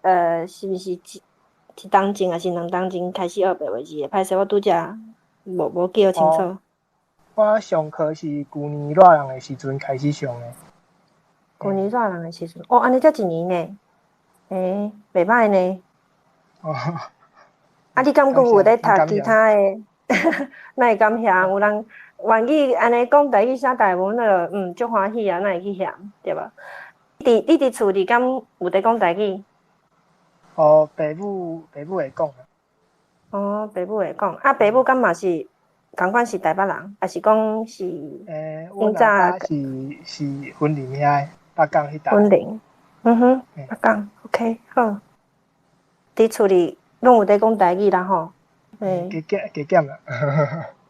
是毋是一冬前抑是兩冬前開始學白話字的？歹勢，我拄才無記予清楚。哦，我上課是舊年熱人的時陣開始上的。舊年熱人的時陣，哦，按呢才一年呢，欸，袂䆀呢。哦。啊，你敢閣有咧讀其他的？哪會感謝？有人願意按呢講台語寫台文，那就足歡喜啊！哪會去嫌，對無？你佇厝裡敢有佇講台語？哦，爸母會講。哦，爸母會講，啊，爸母敢嘛是仝款是台北人，抑是講是？欸，阮阿爸是雲林遐的，北港彼搭。雲林，嗯哼，北港，OK，好。佇厝裡攏有佇講台語啦吼。加減加減啦。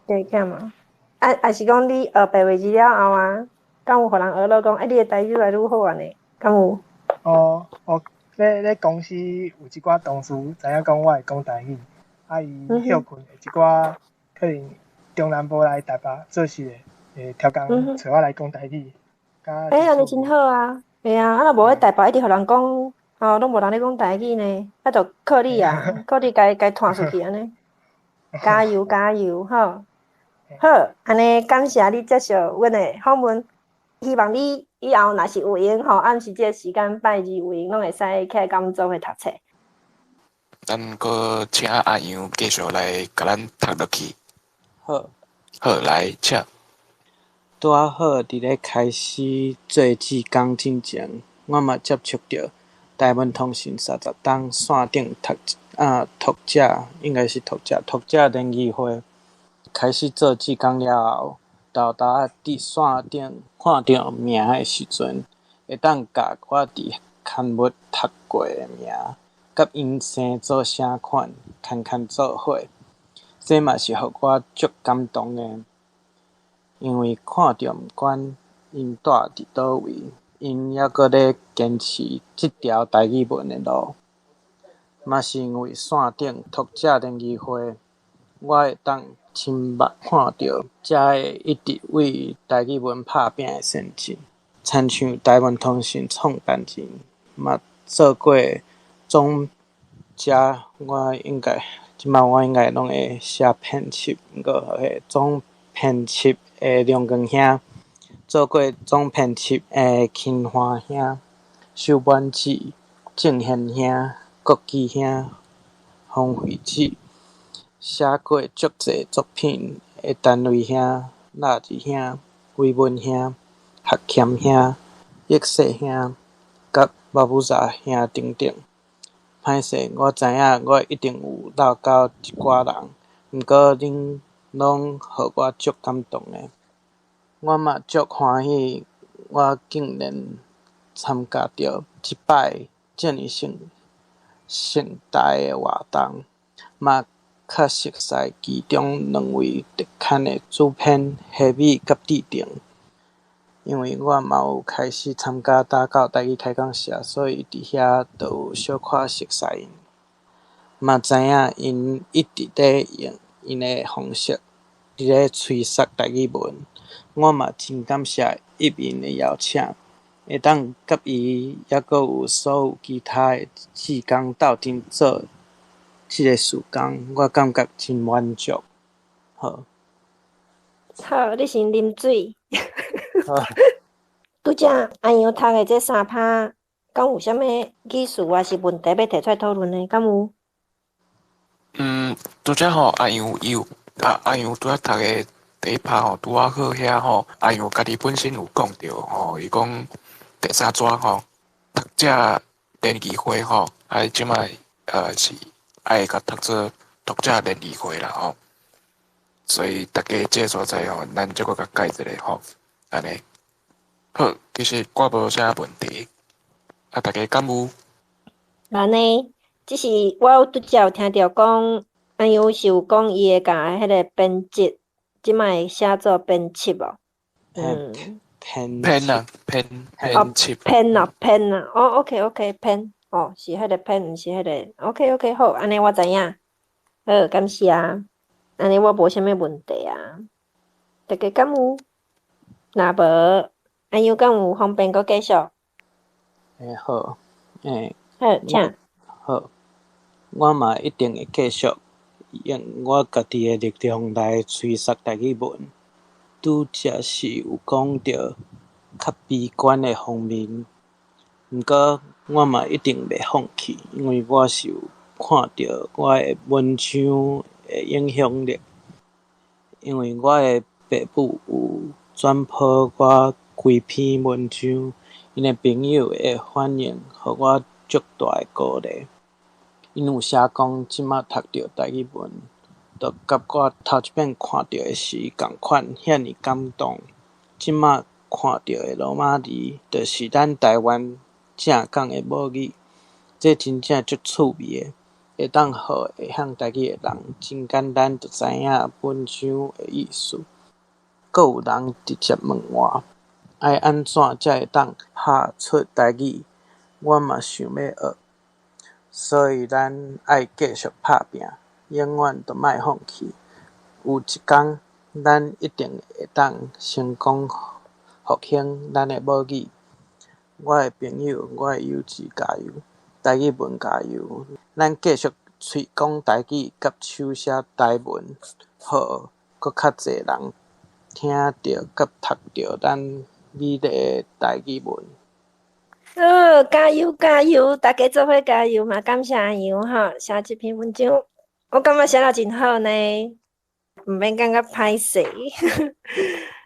加減啊！啊，抑是講你學白話字了後啊，敢有予人學落講，欸，你的台語愈來愈好按呢？敢有？哦哦，咧公司有一寡同事知影講我會講台語，啊，伊歇睏的一寡可能中南部來台北做事的，會刁工揣我來講台語。欸，按呢真好啊！嘿啊，啊若無佇台北一直予人講，哦，攏無人咧講台語呢，啊，就靠你啊，靠你共𪜶拖出去按呢。加油加油，吼！好，按呢感謝你接受阮的訪問，希望你以後若是有閒吼，暗時這個時間拜二有閒，攏會使起來佮阮做伙讀冊。咱閣請阿楊繼續來共咱讀落去。好。好，來，請。拄仔好佇咧開始做志工進前，我嘛接觸著台文通訊30冬線頂讀啊讀者，應該是讀者讀者聯誼會。開始做志工了後，沓沓仔佇線頂看著名的時陣，會當共我佇刊物讀過的名，佮𪜶生做啥款，牽牽做伙，這嘛是予我足感動的。因為看著毋管𪜶蹛佇佗位，𪜶猶閣咧堅持這條台語文的路。嘛是因為線頂讀者聯誼會，我會當親目看著遮个一直為台語文拍拚的先進，親像台文通訊創辦人嘛做過總遮，我應該這擺我應該攏會寫編輯，毋過彼總編輯的梁光兄，做過總編輯的金華兄、秀滿姊、鄭賢兄、國基兄、洪惠姊，寫過足濟作品的陳瑞兄、納日兄、維文兄、學謙兄、玉世兄、佮巴布扎兄等等。歹勢，我知影我一定有落到一寡人，毋過恁攏予我足感動的。我嘛足歡喜，我竟然參加著這擺這爾盛盛大的活動，嘛較熟似其中兩位特刊的主編希米佮志成。因為我嘛有開始參加打狗台語開講社，所以佇遐就有小可熟似𪜶，嘛知影𪜶一直咧用𪜶的方式佇咧吹捒台語文。我嘛真感謝一鳴的邀請，會當佮伊猶閣有所有其他的志工鬥陣做這个事工，我感覺真滿足。好。好，你先啉水。好。拄才阿楊讀的這三拍，敢有啥物意思抑是問題欲提出來討論的？敢有？拄才吼，阿楊伊有阿楊拄才讀的第一拍吼，拄仔好遐吼，阿楊家己本身有講著吼，伊講第三逝吼，讀者聯誼會吼，啊，這擺是愛共讀做讀者聯誼會啦吼，所以大家這个所在吼，咱這閣共改一下吼，按呢。好，其實我無啥問題，啊，大家敢有？按呢，只是我有拄才有聽著講，阿楊是有講伊會共彼个編輯，這擺會寫做編輯無？編編啊，編編輯。編啊，編啊，哦，OK OK，編，哦，是彼个編，毋是彼个，OK OK，好，按呢我知影。好，感謝。按呢我無啥物問題啊。大家敢有？若無，阿楊敢有方便閣繼續？好，好，請。好，我嘛一定會繼續用我家己的力量來吹捒台語文。拄才是有講著較悲觀的方面，毋過我嘛一定袂放棄，因為我是有看著我的文章的影響力，因為我的爸母有轉 po 我幾篇文章，𪜶的朋友的反應，予我足大的鼓勵。𪜶有寫講，這馬讀著台語文，就佮我頭一擺看著的時仝款，遐爾感動。這馬看著的羅馬字，就是咱台灣正港的母語，這真正足趣味的，會當予會曉台語的人，真簡單就知影文章的意思。閣有人直接問我，愛按怎才會當拍出台語？我嘛想欲學，所以咱愛繼續拍拚，永遠都莫放棄。有一工，咱一定會當成功復興咱的母語。我的朋友，我的友誼加油，台語文加油！咱繼續喙講台語佮手寫台文，予閣較濟人聽著佮讀著咱美麗的台語文。好，加油加油！大家做伙加油嘛！感謝阿楊吼，寫這篇文章，我感覺寫得真好呢，毋免感覺歹勢。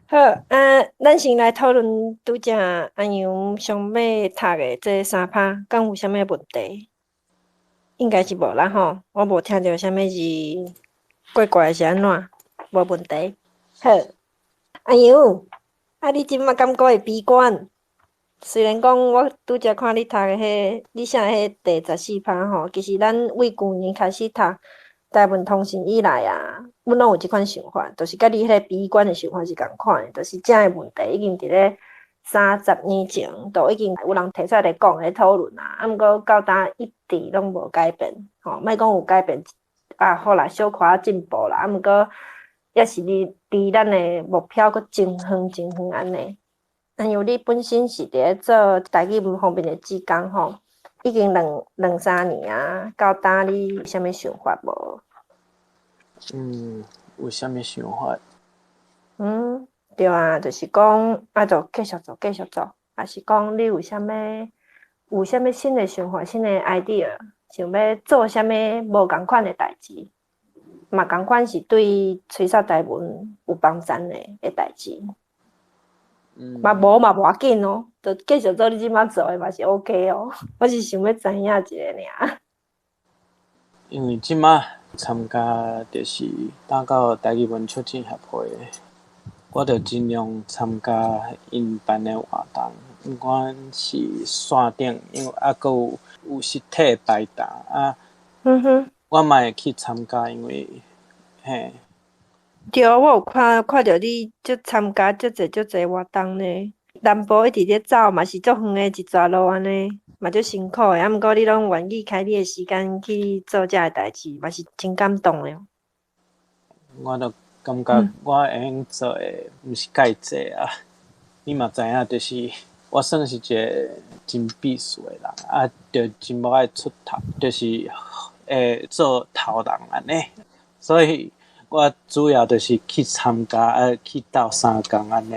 好，啊，咱先來討論拄才阿楊上尾讀的這三拍，敢有啥物問題？應該是無啦吼，我無聽著啥物字怪怪是按怎，無問題。好，阿楊，啊，你這馬敢閣會悲觀？雖然講我拄才看你讀的彼，你寫彼第14拍吼，其實咱為舊年開始讀台文通信以來啊，阮攏有這款想法，就是佮你彼個悲觀的想法是仝款的，就是這个問題已經佇咧30年前就已經有人提出來講咧討論啊，啊，毋過到今一直攏無改變，吼，莫講有改變啊，好啦，小可進步啦，啊，毋過猶是離咱的目標閣真遠真遠按呢。因為你本身是佇咧做台語文方面的志工吼，已經兩三年啊，到今你有啥物想法無？有啥物想法？對啊，就是講啊，就繼續做，繼續做，抑是講你有啥物新的想法、新的 idea，想欲做啥物無仝款的代誌，嘛仝款是對吹捒台文有幫助的代誌。嘛無嘛無要緊哦，就繼續做你這馬做的嘛是 OK 哦。我是想欲知影一下爾。因為這馬參加就是打狗台語文促進協會，我就盡量參加𪜶辦的活動，毋管是線頂，因為猶閣有實體擺檔啊。我嘛會去參加，因為嘿。對，我有看著你足參加足濟足濟活動呢。南部一直咧走嘛是足遠的一逝路按呢，嘛足辛苦的。啊，毋過你攏願意開你的時間去做這个代誌，嘛是真感動的。我就感覺我會用做的毋是蓋濟啊。你嘛知影，就是我算是一個真避暑的人，啊，就真無愛出頭，就是會做頭人按呢。所以我主要就是去參加，啊，去鬥相共按呢。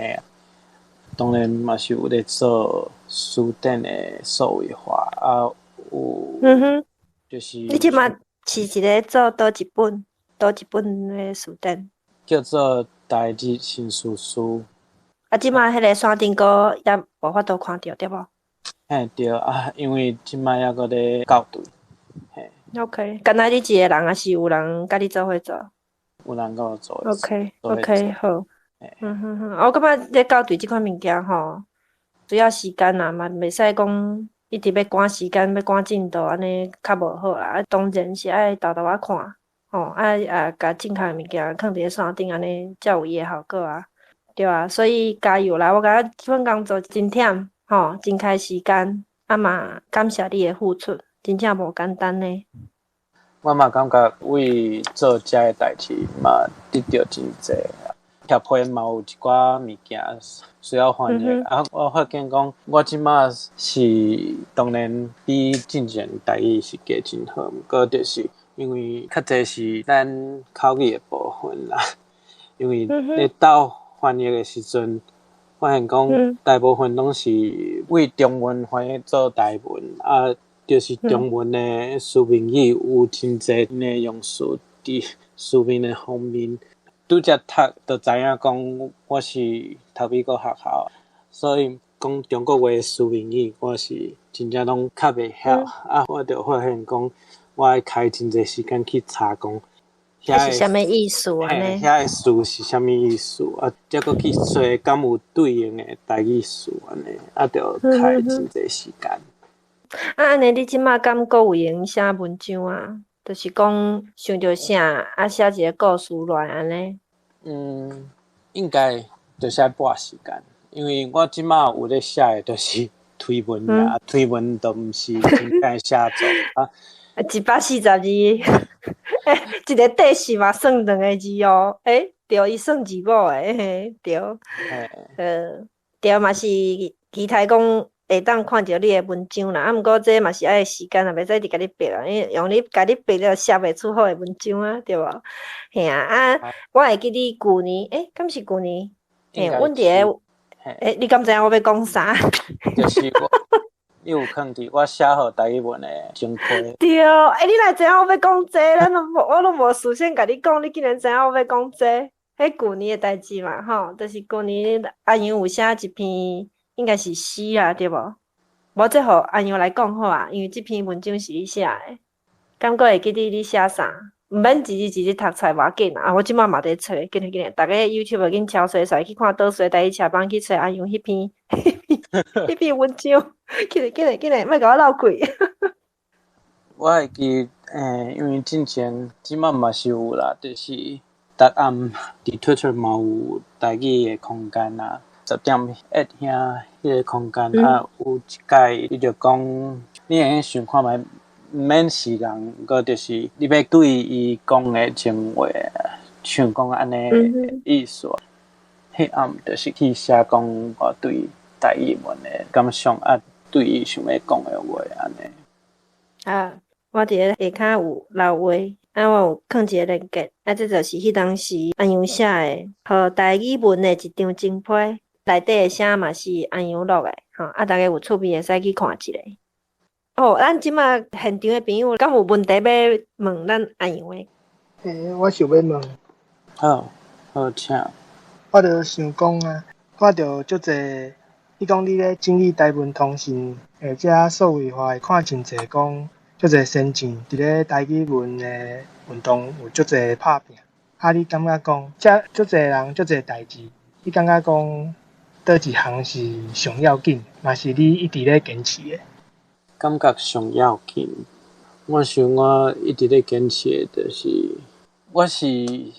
當然嘛是有咧做書展的數位化，啊，有，就是你這馬是一个做佗一本，佗一本的書展？叫做台日新書書。啊，這馬彼个山頂閣猶無法度看著，對無？嘿，對啊，因為這馬猶閣咧校對。嘿。 OK，敢若你一个人，抑是有人佮你做伙做？有人佮我做。 OK，OK，好。嗯哼哼，我感覺咧校對這款物件吼，需要時間啊，嘛袂使講一直欲趕時間，欲趕進度，按呢較無好啦。啊，當然是愛沓沓仔看，吼，啊啊，共正確的物件囥佇咧線頂，按呢才有伊的效果啊，對啊，所以加油啦！我感覺這份工作真忝，吼，真開時間，啊嘛感謝你的付出，真正無簡單呢。我嘛感覺為做這个代誌嘛得著真濟。協會嘛有一寡物件需要翻譯，啊，我發現講我這馬是當然比進前台語是加真好，毋過就是因為較濟是咱口語的部分啦，因為咧鬥翻譯的時陣，發現講大部分攏是為中文翻譯做台文，啊，就是中文的書面語有真濟的用詞佇書面的方面。拄才讀就知影講我是讀美國學校，所以講中國話書面語，我是真正攏較袂曉。啊，我就發現講，我愛開真濟時間去查講，遐是啥物意思按呢？遐个詞是啥物意思？啊，才閣去揣敢有對應的台語詞按呢，啊，就開真濟時間。啊，按呢，你這馬敢閣有閒寫文章啊？就是講想著啥，啊寫一个故事落來按呢？嗯，應該就是愛撥時間，因為我這馬有咧寫的，就是推文啊，推文都毋是真正寫作啊。142，欸，一个底是嘛算兩个字哦，欸，對，伊算字母的，嘿，對，對嘛是期待講會當看著你的文章啦，啊，毋過這嘛是愛時間啊，袂使一直共你逼啊，因為用你共你逼了寫袂出好的文章啊，對無？嘿啊，啊，我會記你舊年，欸，敢是舊年？嘿，阮佇个，欸，你敢知影我欲講啥？就是我，你有囥佇我寫予台語文的前批。對，欸，你哪會知影我欲講這個？咱攏無，我攏無事先共你講，你竟然知影我欲講這個？彼舊年的代誌嘛，吼，就是舊年阿楊有寫一篇。應該是詩啊，對無？無這予阿楊來講好啊，因為這篇文章是你寫的，敢閣會記得你寫啥？毋免一字一字讀出來無要緊啊！我這馬嘛佇揣，緊來緊來，逐家 YouTube 緊敲揣出來去看倒衰台語車幫去揣阿楊彼篇彼篇文章，緊來緊來緊來，莫共我漏氣。我會記，欸，因為進前這馬嘛是有啦，就是逐暗佇 Twitter 嘛有台語的空間啊。10點 at 遐彼个空間啊，有一擺伊就講，你會用想看覓，毋免是人，閣就是你欲對伊講的情話，像講按呢意思。彼暗就是去寫講我對台語文的感想啊，對伊想欲講的話按呢。啊，我佇咧下跤有留話，啊，我有囥一個連結，啊，這就是彼當時阿楊寫的，予台語文的一張情批。內底的聲嘛是阿楊錄的，吼，啊，逐家有趣味會使去看一下。哦，咱這馬現場的朋友，敢有問題欲問咱阿楊的？欸，我想欲問。好，好，請。我就想講啊，看著足濟，你講你咧整理台文通訊，或者數位化會看真濟講，足濟先進佇咧台語文的運動有足濟拍拚。啊，你感覺講，這足濟人足濟代誌？你感覺講佗一項是上要緊，嘛是你一直咧堅持的？感覺上要緊，我想我一直咧堅持的就是，我是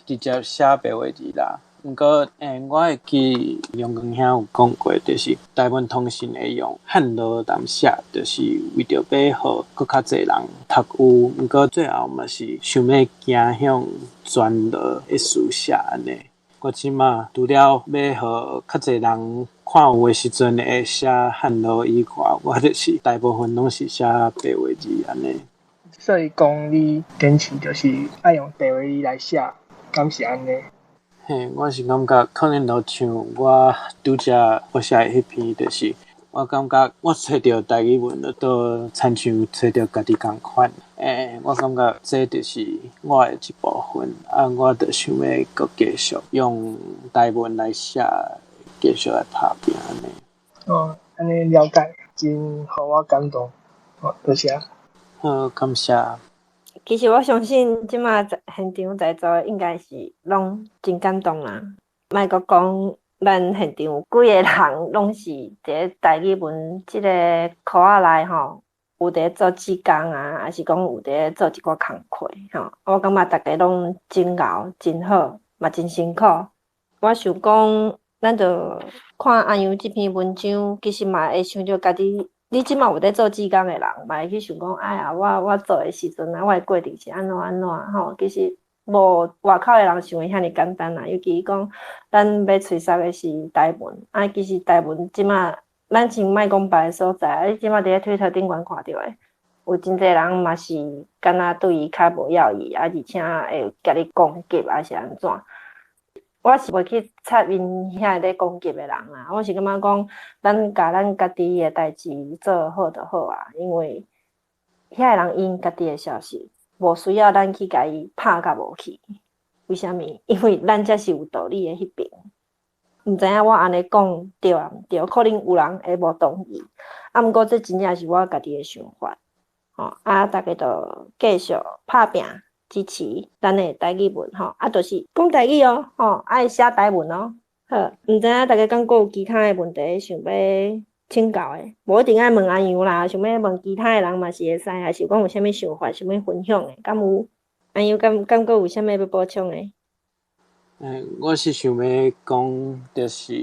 直接寫白話字啦。毋過，我會記楊光兄有講過，就是台文通訊會用漢羅來寫，就是為著欲予閣較濟人讀有。毋過最後嘛是想欲走向全羅的書寫按呢。我這馬除了欲予較濟人看有的時陣會寫漢羅以外，我就是大部分攏是寫白話字按呢。所以講，你堅持就是愛用白話字來寫，敢是按呢？嘿，我是感覺可能就像我拄才我寫的彼篇，就是我感覺我揣著台語文，就親像揣著家己仝款。我感覺這就是我的一部分，啊，我就想欲閣繼續用台文來寫，繼續來拍拚按呢。哦，按呢了解，真予我感動。哦，多謝。好，感謝。其實我相信，這馬在現場在座的應該是攏真感動啦。莫閣講，咱現場有幾个人攏是佇咧台語文這个箍仔內吼，有佇咧做志工啊，抑是講有佇咧做一寡工課吼。我感覺逐家攏真𠢕、真好，嘛真辛苦。我想講，咱就看阿楊這篇文章，其實嘛會想著家己。你這馬有佇做志工的人，嘛會去想講，哎呀，我做的時陣啊，我的過程是按怎按怎吼。其實無外口的人想的遐爾簡單啦。尤其講，咱欲揣捒的是台文，啊，其實台文這馬，咱先莫講別个所在，啊，你這馬佇咧推特頂懸看著的，有真濟人嘛是敢若對伊較無要意，啊，而且會共你攻擊，抑是按怎。我是袂去插𪜶遐咧攻擊的人啦，我是感覺講，咱共咱家己的代誌做好就好啊，因為遐个人𪜶家己的消息，無需要咱去共伊拍甲無去。為啥物？因為咱才是有道理的彼邊。毋知影我按呢講對抑毋對，可能有人會無同意。啊，毋過這真正是我家己的想法。吼，啊，逐家就繼續拍拚。支持咱的台語文吼，啊，就是講台語哦，吼，愛寫台文哦。好，毋知影逐家敢閣有其他的問題想欲請教的，無一定愛問阿楊啦，想欲問其他的人嘛是會使，抑是講有啥物想法想欲分享的，敢有？阿楊敢閣有啥物欲補充的？我是想欲講，就是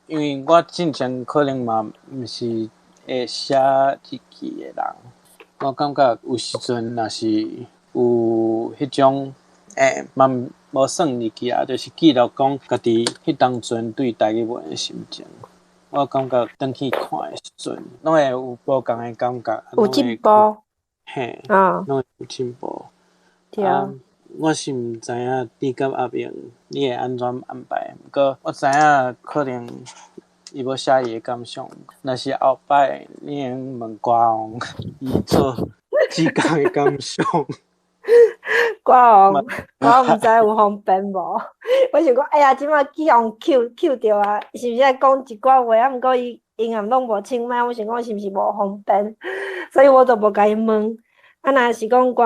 因為我進前可能嘛毋是會寫日記的人，我感覺有時陣若是有彼種嘛無算日記啊，就是記錄講家己彼當陣對台語文的心情。我感覺轉去看的時陣，攏會有無仝的感覺。有進步。嘿，攏會有進步。對。啊，我是毋知影你佮阿明你會按怎安排，毋過我知影可能伊欲寫伊的感想，若是後擺你會用問歌王伊做志工的感想。歌王，我毋知有方便無？我想講，哎呀，這馬去予 Q Q 著啊，是毋是愛講一寡話啊？毋過伊音也攏無清麥，我想講是毋是無方便，所以我就無共伊問。啊，若是講歌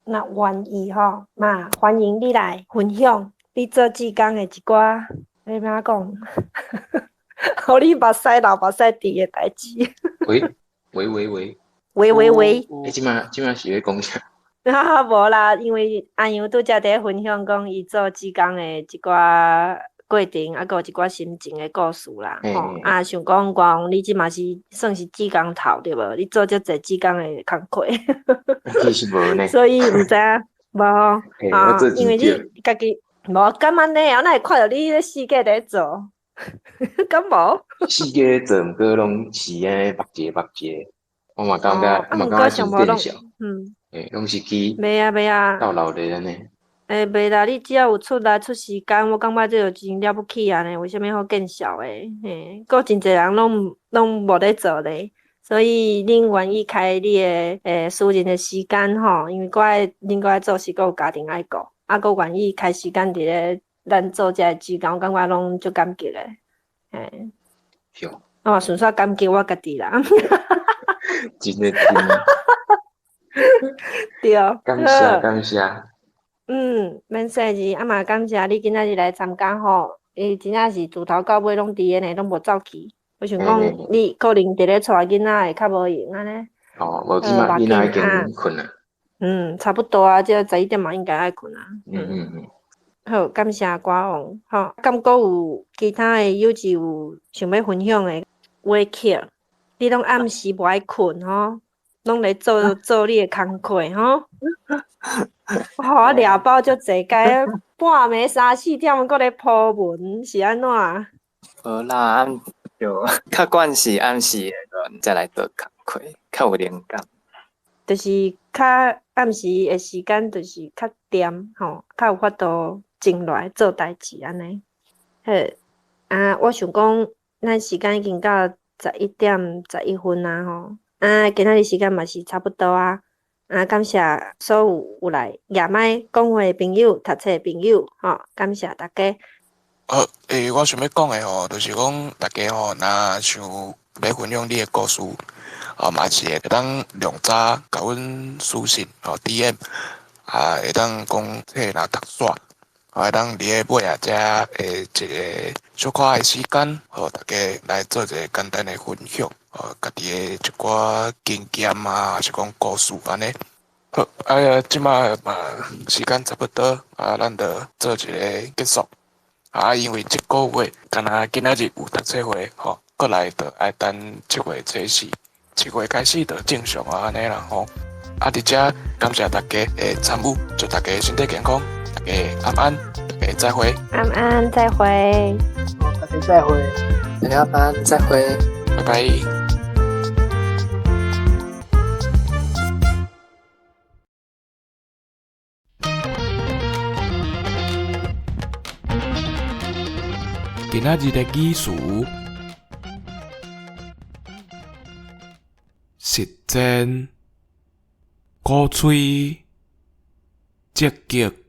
王若願意吼，嘛歡迎你來分享你做志工的一寡，欲按怎講？予你目屎流目屎滴的代誌。喂喂喂喂。喂喂喂。欸，這馬是咧講啥？哈哈，無啦，因為阿楊拄才佇分享講，伊做志工的一寡過程，啊，閣有一寡心情的故事啦。吼，啊，想講講你這馬是算是志工頭對無？你做遮濟志工的工課。其實無呢。所以毋知影，無啊，因為你家己無敢按呢？我哪會看著你咧四界佇做？敢無？四界做，毋過攏是按呢目一个目一个，我嘛感覺，我嘛感覺真見笑。攏是去袂啊袂啊，鬥鬧熱按呢。欸，袂啦，你只要有出來出時間，我感覺這就真了不起啊呢。為啥物好見笑的？嘿，閣真濟人攏無咧做咧，所以恁願意開你的私人的時間吼，因為閣愛恁閣愛做事，閣有家庭愛顧，啊，閣願意開時間佇咧咱做這个志工，我感覺攏足感激的。嘿，我嘛順煞感激我家己啦。真的真的。對，感謝感謝。嗯，免客氣，啊嘛感謝你今仔日來參加吼。伊真正是自頭到尾攏佇咧呢，攏無走去。我想講，你可能佇咧帶囡仔會較無閒按呢。哦，無這馬囡仔已經睏啊。嗯，差不多啊，這11點嘛應該愛睏啊。好，感謝歌王。吼，敢閣有其他的友志有想欲分享的？話劇，你攏暗時無愛睏吼，攏咧做做你的工課吼。予我掠包足濟擺，半暝三四點閣咧鋪文，是按怎？無啦，暗就較慣是暗時的時陣才來做工課，較有靈感。就是較暗時的時間，就是較恬吼，較有法度靜落來做代誌按呢。好，啊，我想講，咱時間已經到11點11分啊吼，啊，今仔日時間嘛是差不多啊。啊，感謝所有有來舉麥講話的朋友、讀冊的朋友，吼，感謝大家。好，我想欲講的吼，就是講大家吼，若想欲分享你的故事，哦，嘛是會當量早共阮私訊吼 DM，啊，會當講冊若讀煞，會當佇咧尾仔遮的一個小可的時間，予大家來做一個簡單的分享，哦，家己的一寡經驗啊，還是講故事按呢。好，哎呀，這馬嘛時間差不多，啊，咱就做一個結束。啊，因為這個月敢若今仔日有讀冊會吼，過來就愛等7月初四，7月開始就正常啊，按呢啦吼。啊，佇遮感謝大家的參與，祝大家身體健康，大家晚安，大家再會。晚安，再會。大家再會。大家晚安，再會。拜拜。今仔日的語詞，實踐、鼓吹、積極。